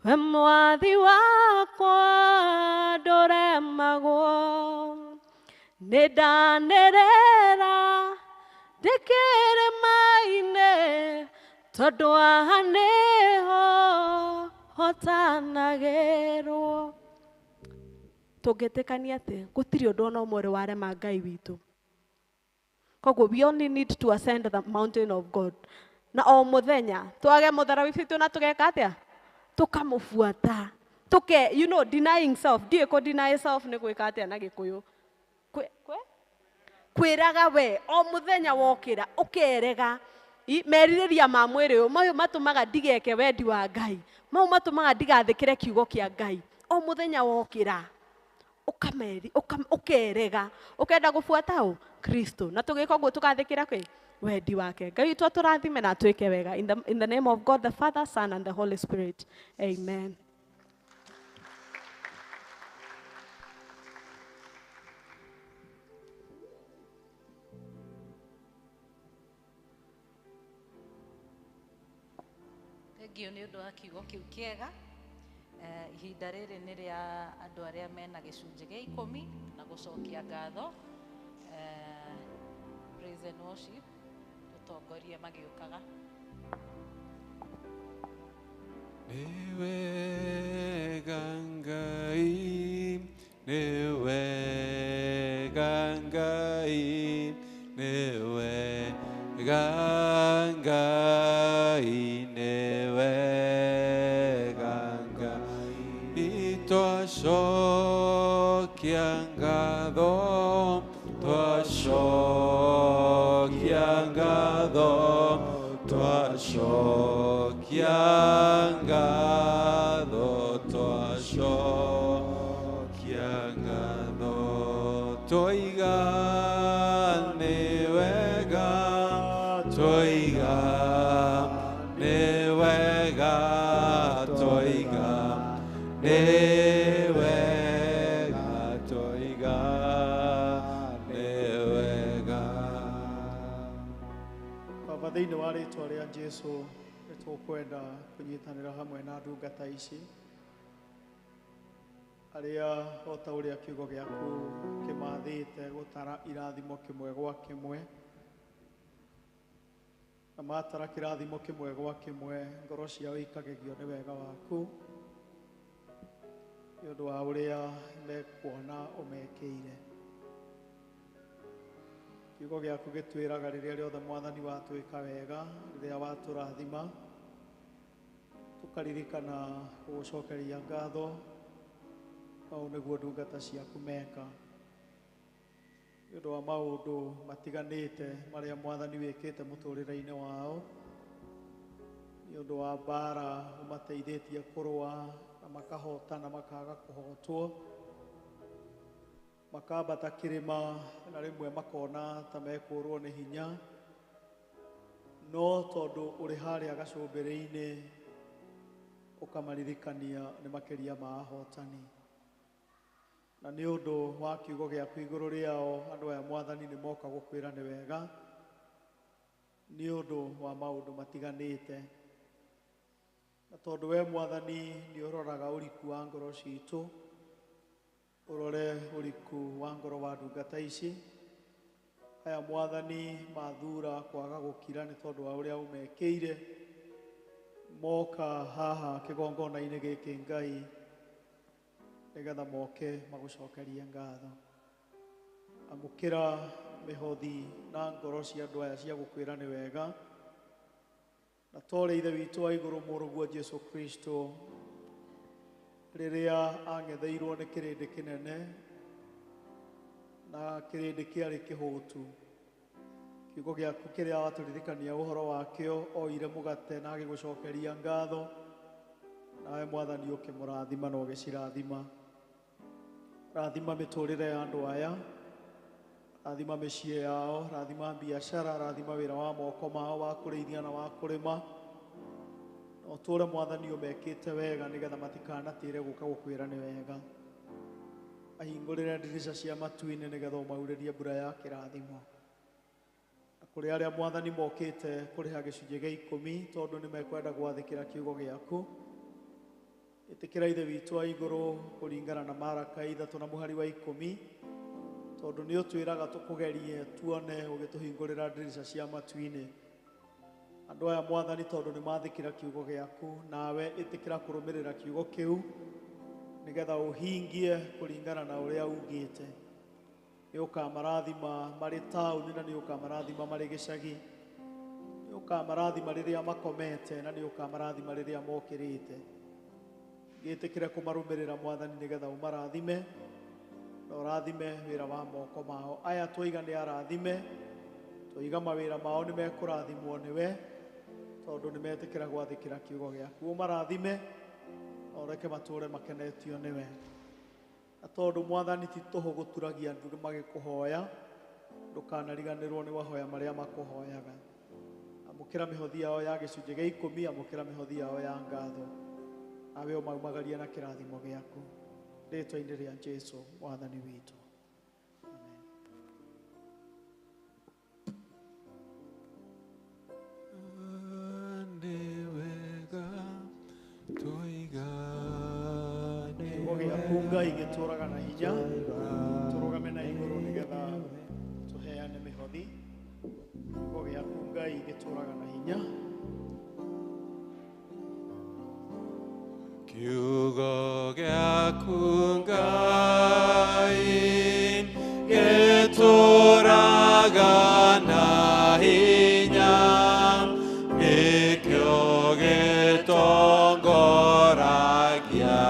Speaker 7: we mwathi wakwa ndũremagwo. Nĩ ndanĩrĩra ndĩ kĩrĩma-inĩ, tondũ haha nĩho hotanagĩrwo. Tũngĩtĩkania atĩ gũtirĩ ũndũ ona ũmwe ũrĩ warema Ngai witũ. Koguo we only need to ascend the mountain of God. Na o mũthenya twage mũthara witũ na tũgeka atĩa? Tũkamũbuata. Tũke, you know, denying self. Ndiũĩ kũ deny self nĩ gwĩka atĩa na Gĩkũyũ. Kwĩraga we o mũthenya wokĩra ũkerega. Merirĩria ma mwĩrĩ ũyũ mau matũmaga ndigeke wendi wa Ngai. Mau matũmaga ndigathĩkĩre kiugo kĩa Ngai. O mũthenya wokĩra ũkerega, ũkenda gũbuata ũ Kristo. Na tũgĩka ũguo tũgathĩkĩra kwĩ wendi wake. Ngai witũ atũrathime na atwĩke wega. In the name of God the Father, Son and the Holy Spirit. Amen.
Speaker 2: Thengiũ nĩ ũndũ wa kiugo kĩu kĩega. Ihinda rĩrĩ nĩ rĩa andũ arĩa mena gĩcunjĩ gĩa 10 na gũcokia ngatho. Praise and worship tũtongorie magĩũkaga.
Speaker 5: Nĩ wega Ngai, nĩ wega Ngai, nĩ wega Ngai, nĩ wega Ngai. Twacokia ngatho, twacokia ngatho, twacokia ngatho, twacokia ngatho. Twoiga nĩ wega, twoiga nĩ wega, twoiga nĩ wega, twoiga nĩ wega.
Speaker 1: Baba, thĩinĩ wa rĩtwa rĩa Jesu nĩ tũkwenda kũnyitanĩra hamwe na ndungata ici arĩa o ta ũrĩa kiugo gĩaku kĩmathĩte gũtara irathimo kĩmwe gwa kĩmwe, na matara kĩrathimo kĩmwe gwa kĩmwe ngoro ciao ikagegio nĩ wega waku nĩ ũndũ wa ũrĩa mekuona ũmekĩire. Kiugo gĩaku gĩtwĩraga rĩrĩa rĩothe Mwathani watwĩka wega, rĩrĩa watũrathima, tũkaririkana gũgũcokeria ngatho. Ũũ nĩguo ndungata ciaku meka nĩ ũndũ wa maũndũ matiganĩte marĩa Mwathani wĩkĩte mũtũrĩre-inĩ wao, nĩ ũndũ wa mbara ũmateithĩtie kũrũa na makahotana makaga kũhotwo, makambata kĩrĩma na rĩmwe makona ta mekũrwo nĩ hinya, no tondũ ũrĩ harĩa gacũmbĩrĩ-inĩ ũkamaririkania nĩ makĩria ma ahotani. Na nĩ ũndũ wa kiugo gĩaku igũrũ rĩao, andũ aya Mwathani nĩ moka gũkwĩra nĩ wega nĩ ũndũ wa maũndũ matiganĩte. Na tondũ we Mwathani nĩ ũroraga ũriku wa ngoro citũ, ũrore ũriku wa ngoro wa ndungata ici. Aya Mwathani mathura kwaga gũkira nĩ tondũ wa ũrĩa ũmekĩire, moka haha kĩgongona-inĩ gĩkĩ Ngai nĩgetha moke magũcokerie ngatho. Amũkĩra mĩhothi na ngoro cia andũ aya cia gũkwĩra nĩ wega, na tore Ithe witũ wa igũrũ mũrũguo Jesu Kristo rĩrĩa ang'etheirwo nĩ kĩrĩndĩ kĩnene na kĩrĩndĩ kĩarĩ kĩhũtu, kiugo gĩaku kĩrĩa watũririkania ũhoro wakĩo, oire mũgate na agĩgũcokeria ngatho, nawe Mwathani ũkĩmũrathima na ũgĩcirathima. Rathima mĩtũrĩre ya andũ aya, rathima mĩciĩ yao, rathima biacara, rathima wĩra wa moko mao wa kũrĩithia na wa kũrĩma, na ũtũũre Mwathani ũmekĩte wega nĩgetha matikanatĩre gũka gũkwĩra nĩ wega. Ahingũrĩre ndirica cia matu-inĩ nĩgetha ũmaurĩrie mbura ya kĩrathimo. Na kũrĩ arĩa Mwathani mokĩte kũrĩha gĩcunjĩ gĩa ikũmi tondũ nĩ mekwenda gwathĩkĩra kiugo gĩaku, ĩtĩkĩra Ithe witũ wa igũrũ kũringana na Maraka 3 na mũhari wa 10, tondũ nĩ ũtwĩraga tũkũgerie tuone ũgĩtũhingũrĩra ndirica cia matu-inĩ. Andũ aya Mwathani tondũ nĩ mathĩkĩra kiugo gĩaku, nawe ĩtĩkĩra kũrũmĩrĩra kiugo kĩu nĩgetha ũhingie kũringana na ũrĩa ugĩte. Nĩ ũkamarathima marĩ taũni na nĩ ũkamarathima marĩ gĩcagi, nĩ ũkamarathima rĩrĩa makomete na nĩ ũkamarathima rĩrĩa mokĩrĩte. Gĩtĩkĩre kũmarũmĩrĩra Mwathani nĩgetha ũmarathime na ũrathime wĩra wa moko mao. Aya twaiga nĩ arathime, twaiga mawĩra mao nĩ mekũrathimwo nĩwe tondũ nĩ metĩkĩra gwathĩkĩra kiugo gĩaku. Ũmarathime na ũreke matũũre makenetio nĩwe. Na tondũ Mwathani ti tũhũ gũturagia ndu magĩkũhoya, ndũkanariganĩrwo nĩ mahoya marĩa makũhoyaga. Amũkĩra mĩhothi yao ya gĩcunjĩ gĩa 10, amũkĩra mĩhothi yao ya ngatho, nawe ũmaumagarie na kĩrathimo gĩaku, rĩĩtwa-inĩ rĩa Jesu Mwathani witũ.
Speaker 5: Nĩ wega tũiga
Speaker 1: Kiugo gĩaku Ngai gĩtũũraga na hinya, tũrũgame na igũrũ nĩgetha tũheane mĩhothi. Kiugo gĩaku Ngai gĩtũũraga na hinya.
Speaker 5: Kiugo gĩaku Ngai gĩtũũraga na hinya, nĩkĩo gĩtongoragia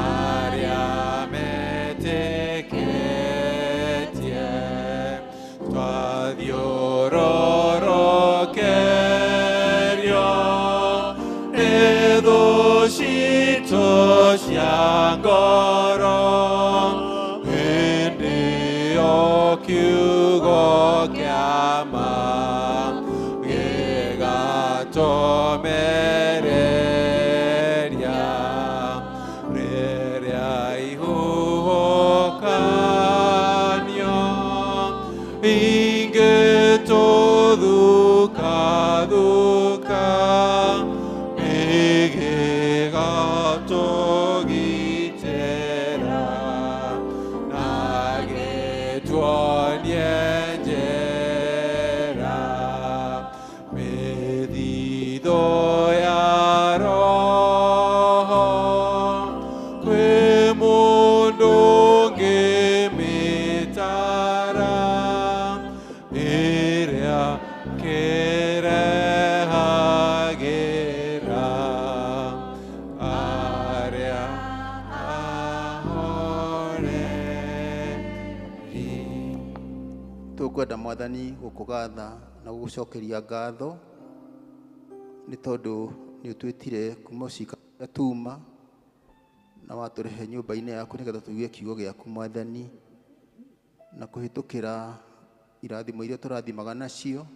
Speaker 5: arĩa metĩkĩtie. Twathiũrũrũkĩrio nĩ thũ citũ cia ngoro, hĩndĩ ĩyo kiugo kĩa ma gĩgatũmereria. Rĩrĩa ihuhũkanio ingĩtũthukathuka, nĩgĩgatũgitĩra na gĩtuonie njĩra. Mĩthithũ ya Roho kwĩ mũndũ ũngĩmĩtara,
Speaker 8: Mwathani gũkũgatha na gũgũcokeria ngatho nĩ tondũ nĩ ũtwĩtire kuma ũcika tuma na watũrehe nyũmba-inĩ yaku nĩgetha tũigue kiugo gĩaku Mwathani, na kũhĩtũkĩra irathimo iria tũrathimaga nacio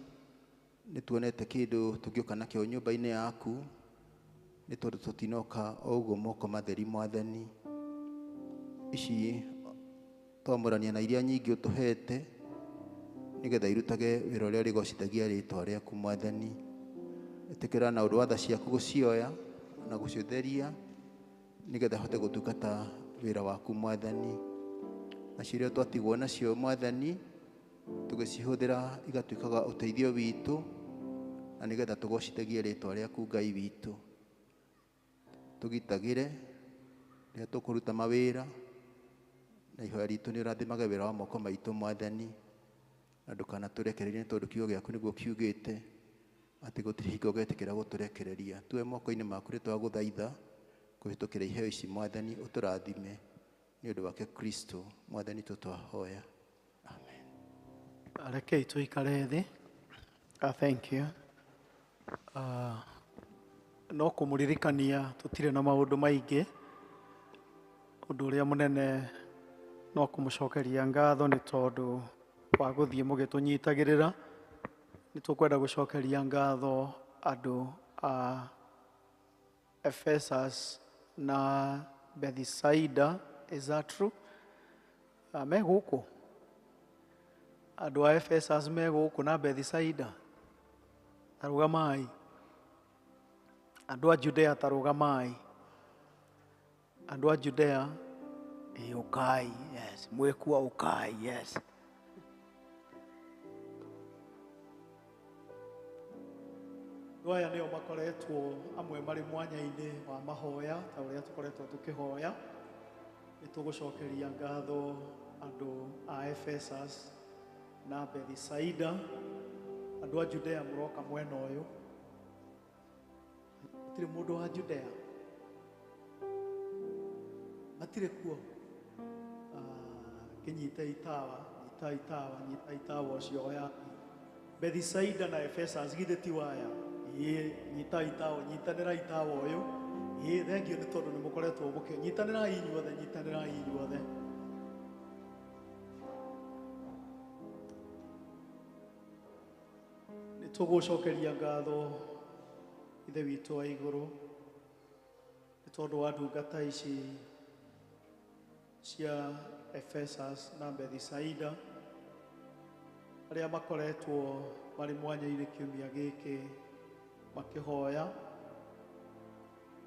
Speaker 8: nĩ tuonete kĩndũ tũngĩũka nakĩo nyũmba-inĩ yaku nĩ tondũ tũtinoka o ũguo moko matheri Mwathani. Ici twamũrania na iria nyingĩ ũtũhete nĩgetha irutage wĩra ũrĩa ũrĩgocithagia rĩtwa rĩaku Mwathani. Ĩtĩkĩra na ũndũ wa tha ciaku gũcioya na gũcitheria nĩgetha hote gũtungata wĩra waku Mwathani. Nacio iria twatigwo nacio Mwathani tũgĩcihũthĩra igatuĩkaga ũteithio witũ na nĩgetha tũgocithagie rĩtwa rĩaku Ngai witũ. Tũgitagĩre rĩrĩa tũkũruta mawĩra na ihoya ritũ nĩ ũrathimage wĩra wa moko maitũ Mwathani, na ndũkanatũrekererie nĩ tondũ kiugo gĩaku nĩguo kiugĩte atĩ gũtirĩ hingo ũgetĩkĩra gũtũrekereria. Tuwe moko-inĩ maku nĩ twagũthaitha kũhĩtũkĩra iheo ici Mwathani, ũtũrathime nĩ ũndũ wake Kristo Mwathani tũtwahoya. Amen.
Speaker 1: Rekei tũikare thĩ. Thank you. No kũmũririkania tũtirĩ na maũndũ maingĩ. Ũndũ ũrĩa mũnene no kũmũcokeria ngatho nĩ tondũ wa gũthiĩ mũgĩtũnyitagĩrĩra. Nĩ tũkwenda gũcokeria ngatho andũ a Ephesus na Bethsaida. Is that true? Me gũkũ? Andũ a Ephesus me gũkũ na Bethsaida? Tarũgamai. Andũ a Judea tarũgamai. Andũ a Judea ũkai, yes, mwĩkua ũkai, yes. Andũ aya nĩo makoretwo amwe marĩ mwanya-inĩ wa mahoya ta ũrĩa tũkoretwo tũkĩhoya. Nĩ tũgũcokeria ngatho andũ a Ephesus na Bethsaida. Andũ a Judea mũroka mwena ũyũ. Gũtirĩ mũndũ wa Judea? Matirĩ kuo? Kĩnyite itawa, nyita itawa, nyita itawa ũcio oya. Bethsaida na Ephesus githĩ ti waya? Ĩĩ, nyita itawa, nyitanĩra itawa ũyũ. Ĩĩ, thengio nĩ tondũ nĩ mũkoretwo mũkĩ nyitanĩrai inyuothe, nyitanĩrai inyuothe. Nĩ tũgũcokeria ngatho Ithe witũ wa igũrũ nĩ tondũ wa ndungata ici cia Ephesus na Bethsaida arĩa makoretwo marĩ mwanya-inĩ kiumia gĩkĩ makĩhoya.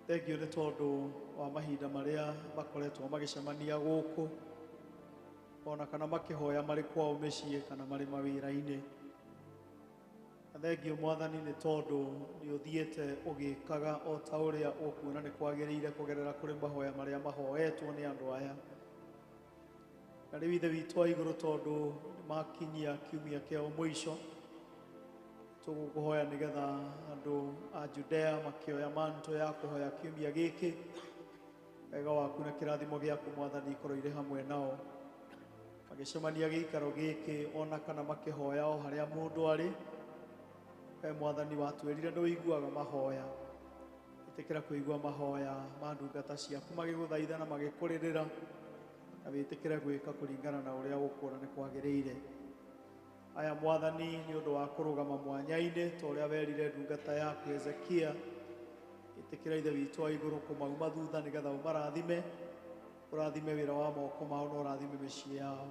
Speaker 1: Thengio nĩ tondũ wa mahinda marĩa makoretwo magĩcemania gũkũ ona kana makĩhoya marĩ kwao mĩciĩ kana marĩ mawĩra-inĩ. Na thengio Mwathani nĩ tondũ nĩ ũthiĩte ũgĩkaga o ta ũrĩa ũkuona nĩ kwagĩrĩire kũgerera kũrĩ mahoya marĩa mahoetwo nĩ andũ aya. Na rĩu Ithe witũ wa igũrũ tondũ nĩ makinyia kiumia kĩao mũico, tũgũkũhoya nĩgetha andũ a Judea makĩoya manto ya kũhoya kiumia gĩkĩ, wega waku na kĩrathimo gĩaku Mwathani ikorwo irĩ hamwe nao magĩcemania gĩikaro gĩkĩ ona kana makĩhoya o harĩa mũndũ arĩ. We Mwathani watwĩrire nĩ ũiguaga mahoya, ĩtĩkĩra kũigua mahoya ma ndungata ciaku magĩgũthaitha na magĩkũrĩrĩra, na wĩtĩkĩre gwĩka kũringana na ũrĩa ũkuona nĩ kwagĩrĩire. Aya Mwathani nĩ ũndũ wa kũrũgama mwanya-inĩ ta ũrĩa werire ndungata yaku Hezekia, ĩtĩkĩra Ithe witũ wa igũrũ kũmauma thutha nĩgetha ũmarathime, ũrathime wĩra wa moko mao na ũrathime mĩciĩ yao.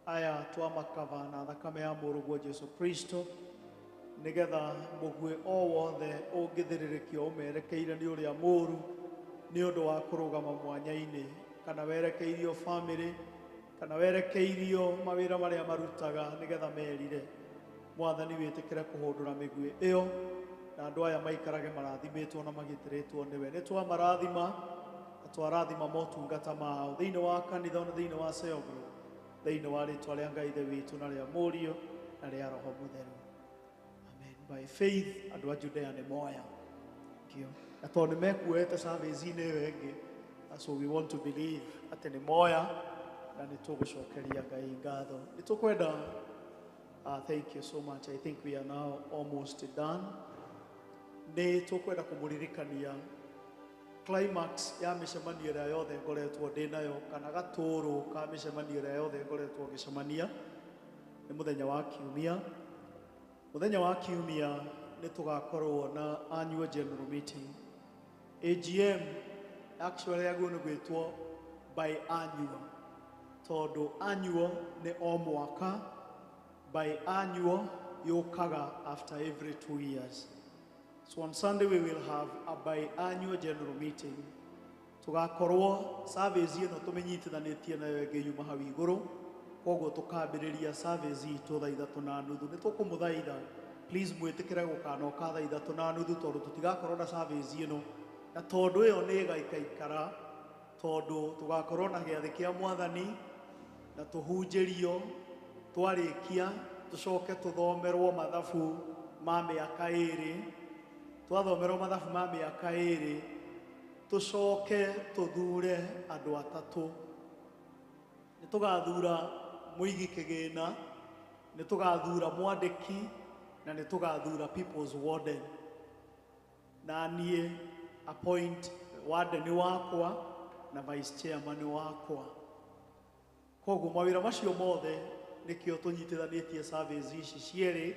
Speaker 1: Aya twamakaba na thakame ya mũrũguo Jesu Kristo nĩgetha mũguĩ o wothe ũngĩthĩrĩrĩkio ũmerekeire nĩ ũrĩa mũũru nĩ ũndũ wa kũrũgama mwanya-inĩ, kana werekeirio famĩlĩ, kana werekeirio mawĩra marĩa marutaga nĩgetha merire. Mwathani wĩtĩkĩre kũhũndũra mĩguĩ ĩyo na andũ aya maikarage marathimĩtwo na magitĩrĩtwo nĩwe. Nĩ twamarathima na twarathima motungata mao thĩinĩ wa kanitha na thĩinĩ wa cell group, thĩinĩ wa rĩtwa rĩa Ngai Ithe witũ na rĩa Mũriũ na rĩa Roho Mũtheru. Amen. By faith andũ a Judea nĩ moya. Thank you. Na tondũ nĩ mekuoete service-inĩ ĩyo ĩngĩ, so we want to believe atĩ nĩ moya na nĩ tũgũcokeria Ngai ngatho. Nĩ tũkwenda Thank you so much. I think we are now almost done. Nĩ tũkwenda kũmũririkania climax ya mĩcemanio ĩrĩa yothe ngoretwo ndĩ nayo, kana gatũrũ ka mĩcemanio ĩrĩa yothe ngoretwo ngĩcemania, nĩ mũthenya wa Kiumia. Mũthenya wa Kiumia nĩ tũgakorwo na annual general meeting, AGM. Actually yagĩrĩirwo nĩ gwĩtwo biannual, tondũ annual nĩ o mwaka, biannual yũkaga after every 2 years. So on Sunday we will have a biannual general meeting. Tugakorwo service ĩno tũmĩnyitithanĩtie nayo ĩngĩ yuma hau igũrũ, koguo tũkambĩrĩria service itũ thaa 3:30. Nĩ tũkũmũthaitha, please, mwĩtĩkĩre gũkanoka thaa 3:30, tondũ tũtigakorwo na service ĩno, na tondũ ĩyo nĩ ĩgaikaikara, tondũ tũgakorwo na gĩathĩ kĩa Mwathani na tũhunjĩrio. Twarĩkia tũcoke tũthomerwo mathabu ma mĩaka 2. Twathomerwo mathabu ma mĩaka 2, tũcoke tũthure andũ atatũ. Nĩ tũgathura mũigi kĩgĩna, nĩ tũgathura mwandĩki, na nĩ tũgathura people's warden. Na niĩ appoint warden wakwa na vice chairman wakwa. Koguo mawĩra macio mothe nĩkĩo tũnyitithanĩtie service ici cierĩ,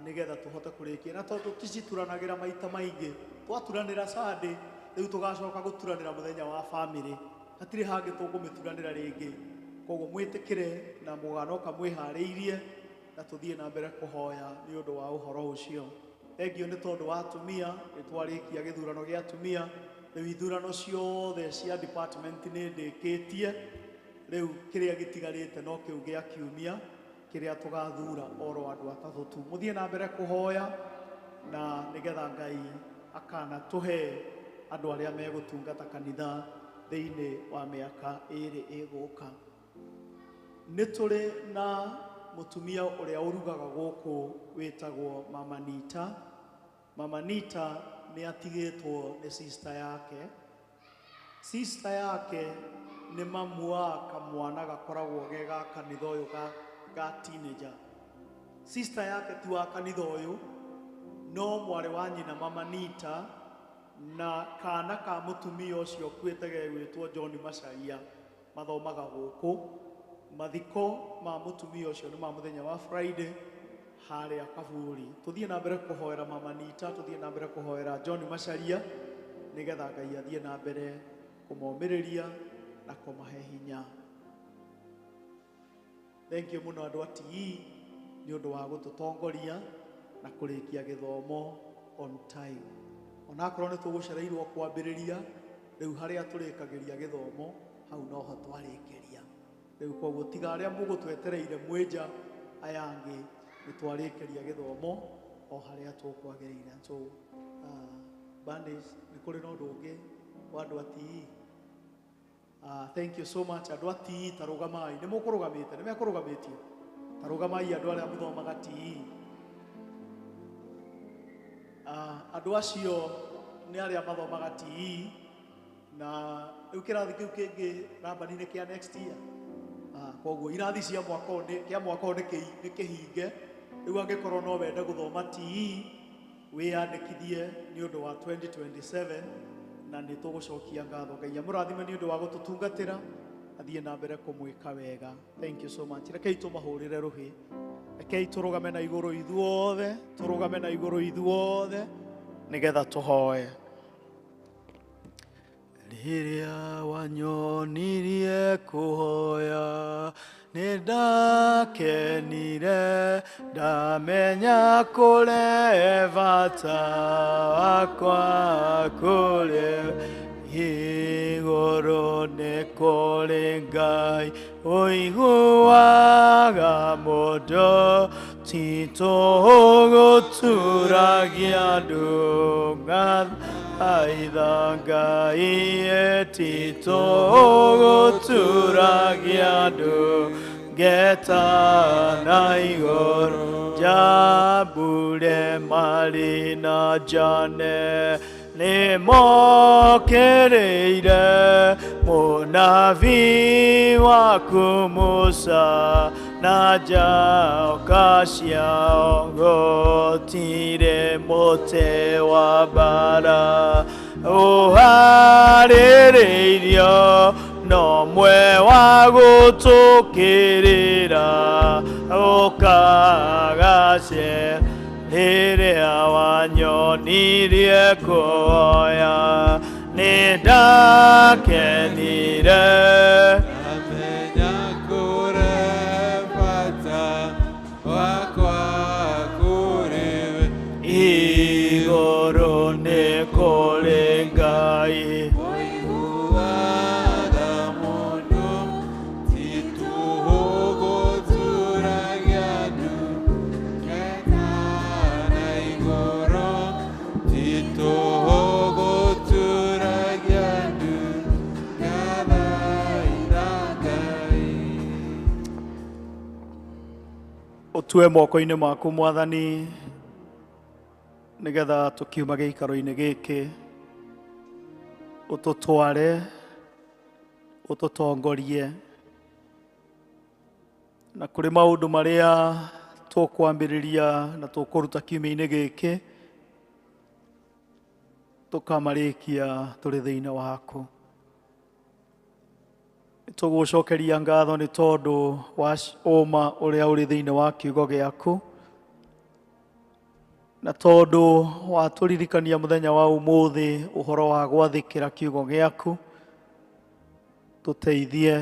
Speaker 1: nĩgetha tũhote kũrĩkia, na tondũ tũcituranagĩra maita maingĩ, twaturanĩra Sunday, rĩu tũgacoka gũturanĩra mũthenya wa family, hatirĩ hangĩ tũkũmĩturanĩra rĩngĩ. Koguo mwĩtĩkĩre na mũganoka mwĩharĩirie, na tũthiĩ na mbere kũhoya nĩ ũndũ wa ũhoro ũcio. Thengiũ nĩ tondũ wa atumia, nĩ twarĩkia gĩthurano gĩa atumia. Rĩu ithurano ciothe cia department nĩ ndĩkĩtie. Rĩu kĩrĩa gĩtigarĩte no kĩu gĩa Kiumia, kĩrĩa tũgathura oro andũ atatũ tu. Mũthiĩ na mbere kũhoya na nĩgetha Ngai akanatũhe andũ arĩa megũtungata kanitha thĩinĩ wa mĩaka 2 ĩgũka. Nĩ tũrĩ na mũtumia ũrĩa ũrugaga gũkũ wĩtagwo Mama Nita. Mama Nita nĩ atigĩtwo nĩ sister yake. Sister yake nĩ mamu wa kamwana gakoragwo ge ga kanitha ũyũ, ga teenager. Sister yake ti wa kanitha ũyũ, no mwarĩ wa nyina Mama Nita na kana ka mũtumia ũcio ũkuĩte gegwĩtwo John Macharia mathomaga gũkũ. Mathiko ma mũtumia ũcio nĩ ma mũthenya wa Friday harĩa kaburi. Tũthiĩ na mbere kũhoera Mama Nita, tũthiĩ na mbere kũhoera John Macharia, nĩgetha Ngai athiĩ na mbere kũmomĩrĩria na kũmahe hinya. Thank you mũno andũ a TE nĩ ũndũ wa gũtũtongoria na kũrĩkia gĩthomo on time, onakorwo nĩ tũgũcereirwo kwambĩrĩria. Rĩu harĩa tũrĩkagĩria gĩthomo hau noho twarĩkĩria rĩu. Koguo tiga arĩa mũgũtwetereire mwĩnja, aya angĩ nĩ twarĩkĩria gĩthomo o harĩa tũkwagĩrĩire. So bandage, nĩ kũrĩ na ũndũ ũngĩ wa andũ a TE? Thank you so much, andũ a TE. Ta rũgamai, nĩ mũkũrũgamĩte, nĩ mekũrũgamĩtie. Ta rũgamai andũ arĩa mũthomaga TE. Andũ acio nĩ arĩa mathomaga TE, na rĩu kĩrathi kĩu kĩngĩ rambani-inĩ kĩa next year. Koguo irathi cia mwaka ũyũ kĩa mwaka ũyũ nĩ kĩhinge. Rĩu angĩkorwo no wende gũthoma TE, wĩyandĩkithie nĩ ũndũ wa 2027, na nĩ tũgũcokia ngatho. Ngai amũrathime nĩ ũndũ wa gũtũtungatĩra, athiĩ na mbere kũmwĩka wega. Thank you so much. Rekei tũmahũrĩre rũhĩ. Rekei tũrũgame na igũrũ ithuothe, tũrũgame na igũrũ ithuothe nĩgetha tũhoe. Rĩrĩa wanyonirie kũhoya, nĩ ndakenire, ndamenya kũrĩ bata wakwa kũrĩ igũrũ. Nĩ kũrĩ Ngai ũiguaga mũndũ, ti tũgũturagia ndungathaitha Ngai, ti tũgũturagia ndungeta na igũrũ. Jambure marĩ na Jane nĩ mokĩrĩire mũnabii waku Musa. Na njoka ciao gũtirĩ mũtĩ wa mbara ũharĩrĩirio no mwe wa gũtũkĩrĩra ũkagacĩra rĩrĩa wanyonirie kuoya nĩ ndakenire.
Speaker 5: Amenya kũre bata wakwa kũrĩ we.
Speaker 1: Igũrũ nĩ kũrĩ Ngai.
Speaker 5: Ũiguaga mũndũ ti tũhũ gũturagia ndu na igũrũ ti tũhũ gũturagia ndu ngathaitha Ngai.
Speaker 1: Ũtue moko-inĩ maku Mwathani, nĩgetha tũkiuma gĩikaro-inĩ gĩkĩ ũtũtware, ũtũtongorie na kũrĩ maũndũ marĩa tũkwambĩrĩria na tũkũruta kiumia-inĩ gĩkĩ tũkamarĩkia tũrĩ thĩinĩ waku. Tũgũcokeria ngatho nĩ tondũ wa ũma ũrĩa ũrĩ thĩinĩ wa kiugo gĩaku, na tondũ watũririkania mũthenya wa ũmũthĩ ũhoro wa gwathĩkĩra kiugo gĩaku, tũteithie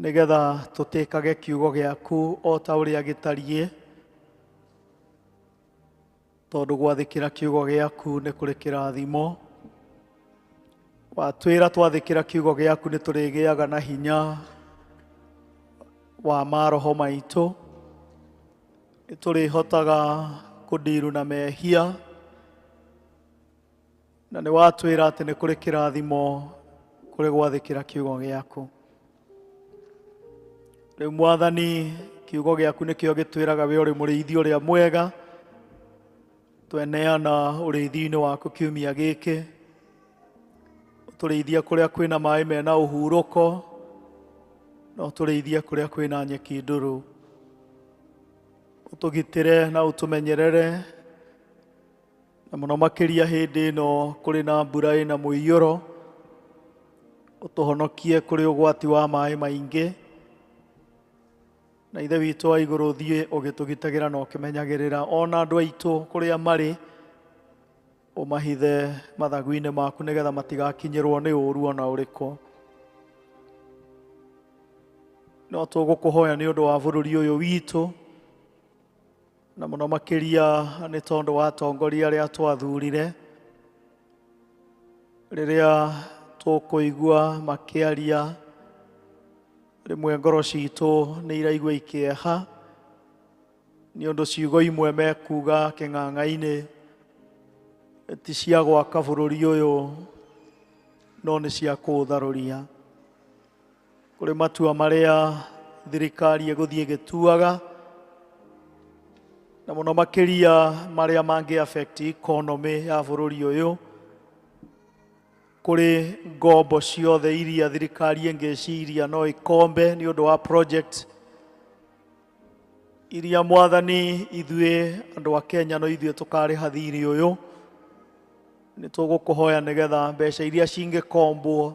Speaker 1: nĩgetha tũtĩkage kiugo gĩaku o ta ũrĩa gĩtariĩ, tondũ gwathĩkĩra kiugo gĩaku nĩ kũrĩ kĩrathimo. Watwĩra twathĩkĩra kiugo gĩaku nĩ tũrĩgĩaga na hinya wa maroho maitũ, nĩ tũrĩhotaga kũndiru na mehia, na nĩ watwĩra atĩ nĩ kũrĩ kĩrathimo kũrĩ gwathĩkĩra kiugo gĩaku. Rĩu Mwathani, kiugo gĩaku nĩkĩo gĩtwĩraga we ũrĩ mũrĩithi ũrĩa mwega, tweneana ũrĩithi-inĩ waku kiumia gĩkĩ, ũtũrĩithie kũrĩa kwĩna maĩ mena ũhurũko, na ũtũrĩithie kũrĩa kwĩna nyeki ndũrũ. Ũtũgitĩre na ũtũmenyerere, na mũno makĩria hĩndĩ ĩno kũrĩ na mbura ĩna mũiyũro, ũtũhonokie kũrĩ ũgwati wa maĩ maingĩ, na Ithe witũ wa igũrũ thiĩ ũgĩtũgitagĩra na ũkĩmenyagĩrĩra ona andũ aitũ kũrĩa marĩ, ũmahithe mathagu-inĩ maku nĩgetha matigakinyĩrwo nĩ ũru ona ũrĩkũ. No tũgũkũhoya nĩ ũndũ wa bũrũri ũyũ witũ, na mũno makĩria nĩ tondũ wa atongoria arĩa twathurire, rĩrĩa tũkũigua makĩaria rĩmwe ngoro citũ nĩ iraigua ikĩeha nĩ ũndũ ciugo imwe mekuga kĩng'ang'a-inĩ ti cia gwaka bũrũri ũyũ no nĩ cia kũũtharũria. Kũrĩ matua marĩa thirikari ĩgũthiĩ ĩgĩtuaga, na mũno makĩria marĩa mangĩ affect economy ya bũrũri ũyũ, kũrĩ ngombo ciothe iria thirikari ĩngĩciria no ĩkombe nĩ ũndũ wa project iria Mwathani ithuĩ andũ a Kenya no ithuĩ tũkarĩha thirĩ ũyũ. Nĩ tũgũkũhoya nĩgetha mbeca iria cingĩkombwo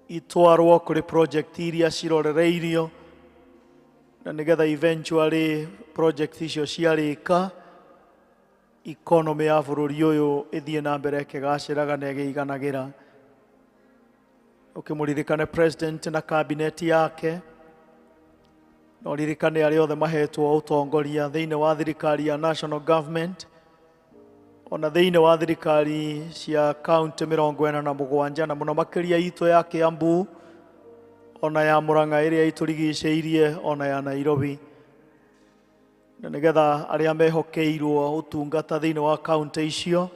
Speaker 1: itwarwo kũrĩ project iria cirorereirio, na nĩgetha eventually project icio ciarĩka economy ya bũrũri ũyũ ĩthiĩ na mbere ĩkĩgacĩraga na ĩgĩiganagĩra. Ũkĩmũririkane president na cabinet yake, na ũririkane arĩa othe mahetwo ũtongoria thĩinĩ wa thirikari ya national government, ona thĩinĩ wa thirikari cia county 47, na mũno makĩria itũ ya Kiambu, ona ya Murang'a ĩrĩa itũrigicĩirie, ona ya Nairobi, na nĩgetha arĩa mehokeirwo ũtungata thĩinĩ wa county icio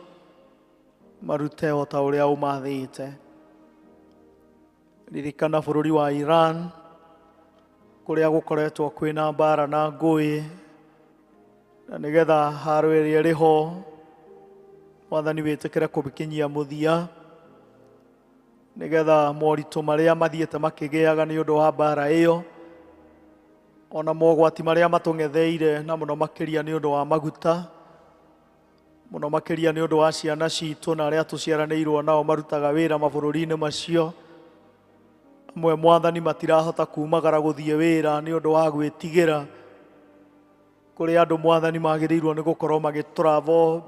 Speaker 1: marute o ta ũrĩa ũmathĩte. Ririkana bũrũri wa Iran kũrĩa gũkoretwo kwĩna mbara na ngũĩ, na nĩgetha haro ĩrĩa ĩrĩ ho Mwathani wĩtĩkĩre kũmĩkinyia mũthia, nĩgetha moritũ marĩa mathiĩte makĩgĩaga nĩ ũndũ wa mbara ĩyo Ona mogwati marĩa matũng'etheire na mũno makĩria nĩ ũndũ wa maguta, mũno makĩria nĩ ũndũ wa ciana citũ na arĩa tũciaranĩirwo nao marutaga wĩra mabũrũri-inĩ macio. Amwe Mwathani matirahota kumagara gũthiĩ wĩra nĩ ũndũ wa gwĩtigĩra. Kũrĩ andũ Mwathani magĩrĩirwo nĩ gũkorwo magĩtravel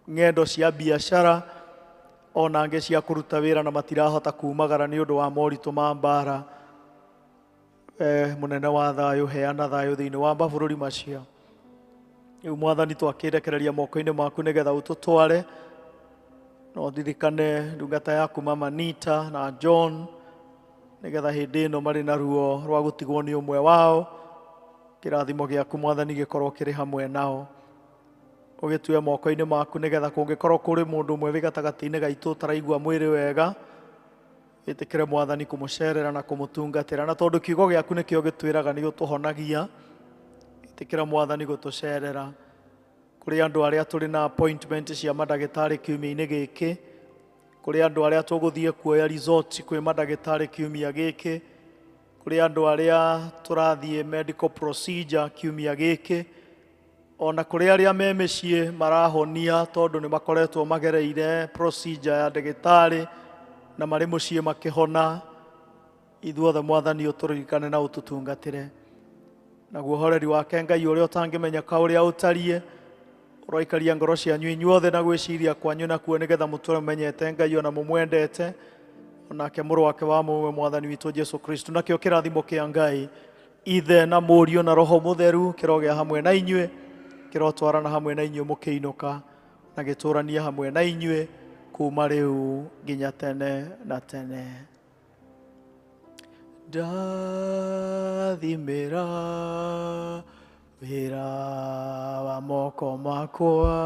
Speaker 1: ng'endo cia biacara ona angĩ cia kũruta wĩra na matirahota kumagara nĩ ũndũ wa moritũ ma mbara. Mũnene wa thayũ, heana thayũ thĩinĩ wa mabũrũri macio. Rĩu Mwathani twakĩrekereria moko-inĩ maku nĩgetha ũtũtware. No ndirikane ndungata yaku Mama Nita na John nĩgetha hĩndĩ ĩno marĩ na ruo rwa gũtigwo nĩ ũmwe wao, kĩrathimo gĩaku Mwathani gĩkorwo kĩrĩ hamwe nao. Ũgĩtue moko-inĩ maku nĩgetha kũngĩkorwo kũrĩ mũndũ ũmwe wĩ gatagatĩ-inĩ gaitũ ũtaraigua mwĩrĩ wega, ĩtĩkĩre Mwathani kũmũcerera na kũmũtungatĩra. Na tondũ kiugo gĩaku nĩkĩo gĩtwĩraga nĩ ũtũhonagia, ĩtĩkĩra Mwathani gũtũcerera. Kũrĩ andũ arĩa tũrĩ na appointment cia mandagĩtarĩ kiumia-inĩ gĩkĩ, kũrĩ andũ arĩa tũgũthiĩ kuoya result kwĩ mandagĩtarĩ kiumia gĩkĩ, kũrĩ andũ arĩa tũrathiĩ medical procedure kiumia gĩkĩ, ona kũrĩ arĩa me mĩciĩ marahonia tondũ nĩ makoretwo magereire procedure ya ndagĩtarĩ na marĩ mũciĩ makĩhona. Ithuothe Mwathani ũtũririkane na ũtũtungatĩre. Naguo ũhoreri wake Ngai ũrĩa ũtangĩmenyeka ũrĩa ũtariĩ, ũroikaria ngoro cianyu inyuothe na gwĩciria kwanyu nakuo nĩgetha mũtũre mũmenyete Ngai ona mũmwendete, onake mũrũ wake wa mũmwe Mwathani witũ Jesu Kristo. Nakĩo kĩrathimo kĩa Ngai Ithe na Mũriũ na Roho Mũtheru kĩrogĩa hamwe na inyuĩ, kĩrotwarana hamwe na inyuĩ mũkĩinũka, na gĩtũranie hamwe na inyuĩ kuma rĩu nginya tene na tene. Ndathimĩra wĩra wa moko makwa,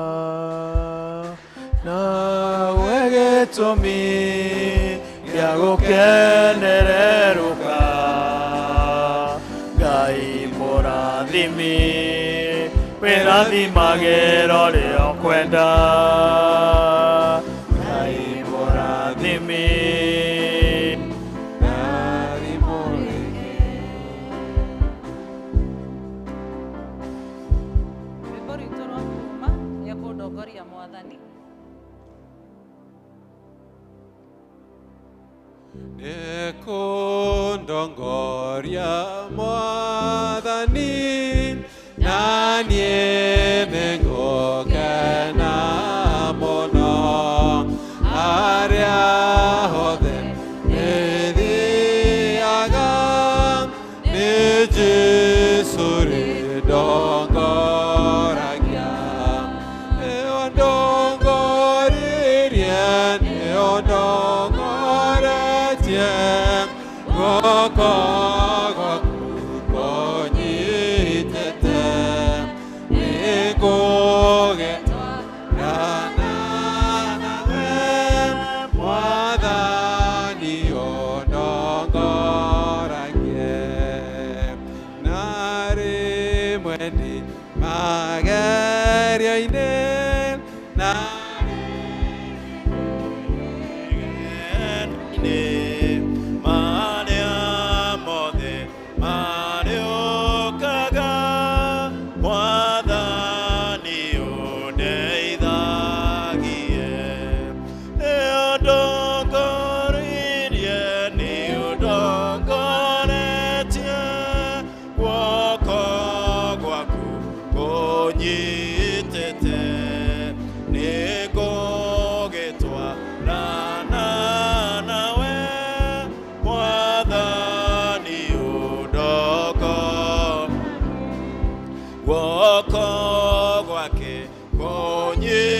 Speaker 1: nawe gĩtũmi gĩa gũkenererũka. Ngai mũrathimi, wĩrathimagĩra ũrĩa ũkwenda. Ngai mũrathimi.
Speaker 2: Rwĩmbo rwitũ rwa kuma nĩekũndongoria Mwathani.
Speaker 5: Nĩkũndongoria Mwathani, na niĩ nĩngũkena mũno. Harĩa hothe nĩthiaga, nĩ Jesũ rĩndongoragia. Nĩũndongoririe, nĩũndongoretie, guoko gwaku kũnyitĩte. Nĩngũgĩtwarana nawe, Mwathani ũndongoragie. Na rĩmwe ndĩ magerio-inĩ, na
Speaker 9: marĩa mothe marĩũkaga, Mwathani ũndeithagie. Nĩũndongoririe, nĩũndongoretie, guoko gwaku kũnyitĩte. Nĩngũgĩtwarana nawe, Mwathani ũndongo. Guoko gwake kũnyitĩte.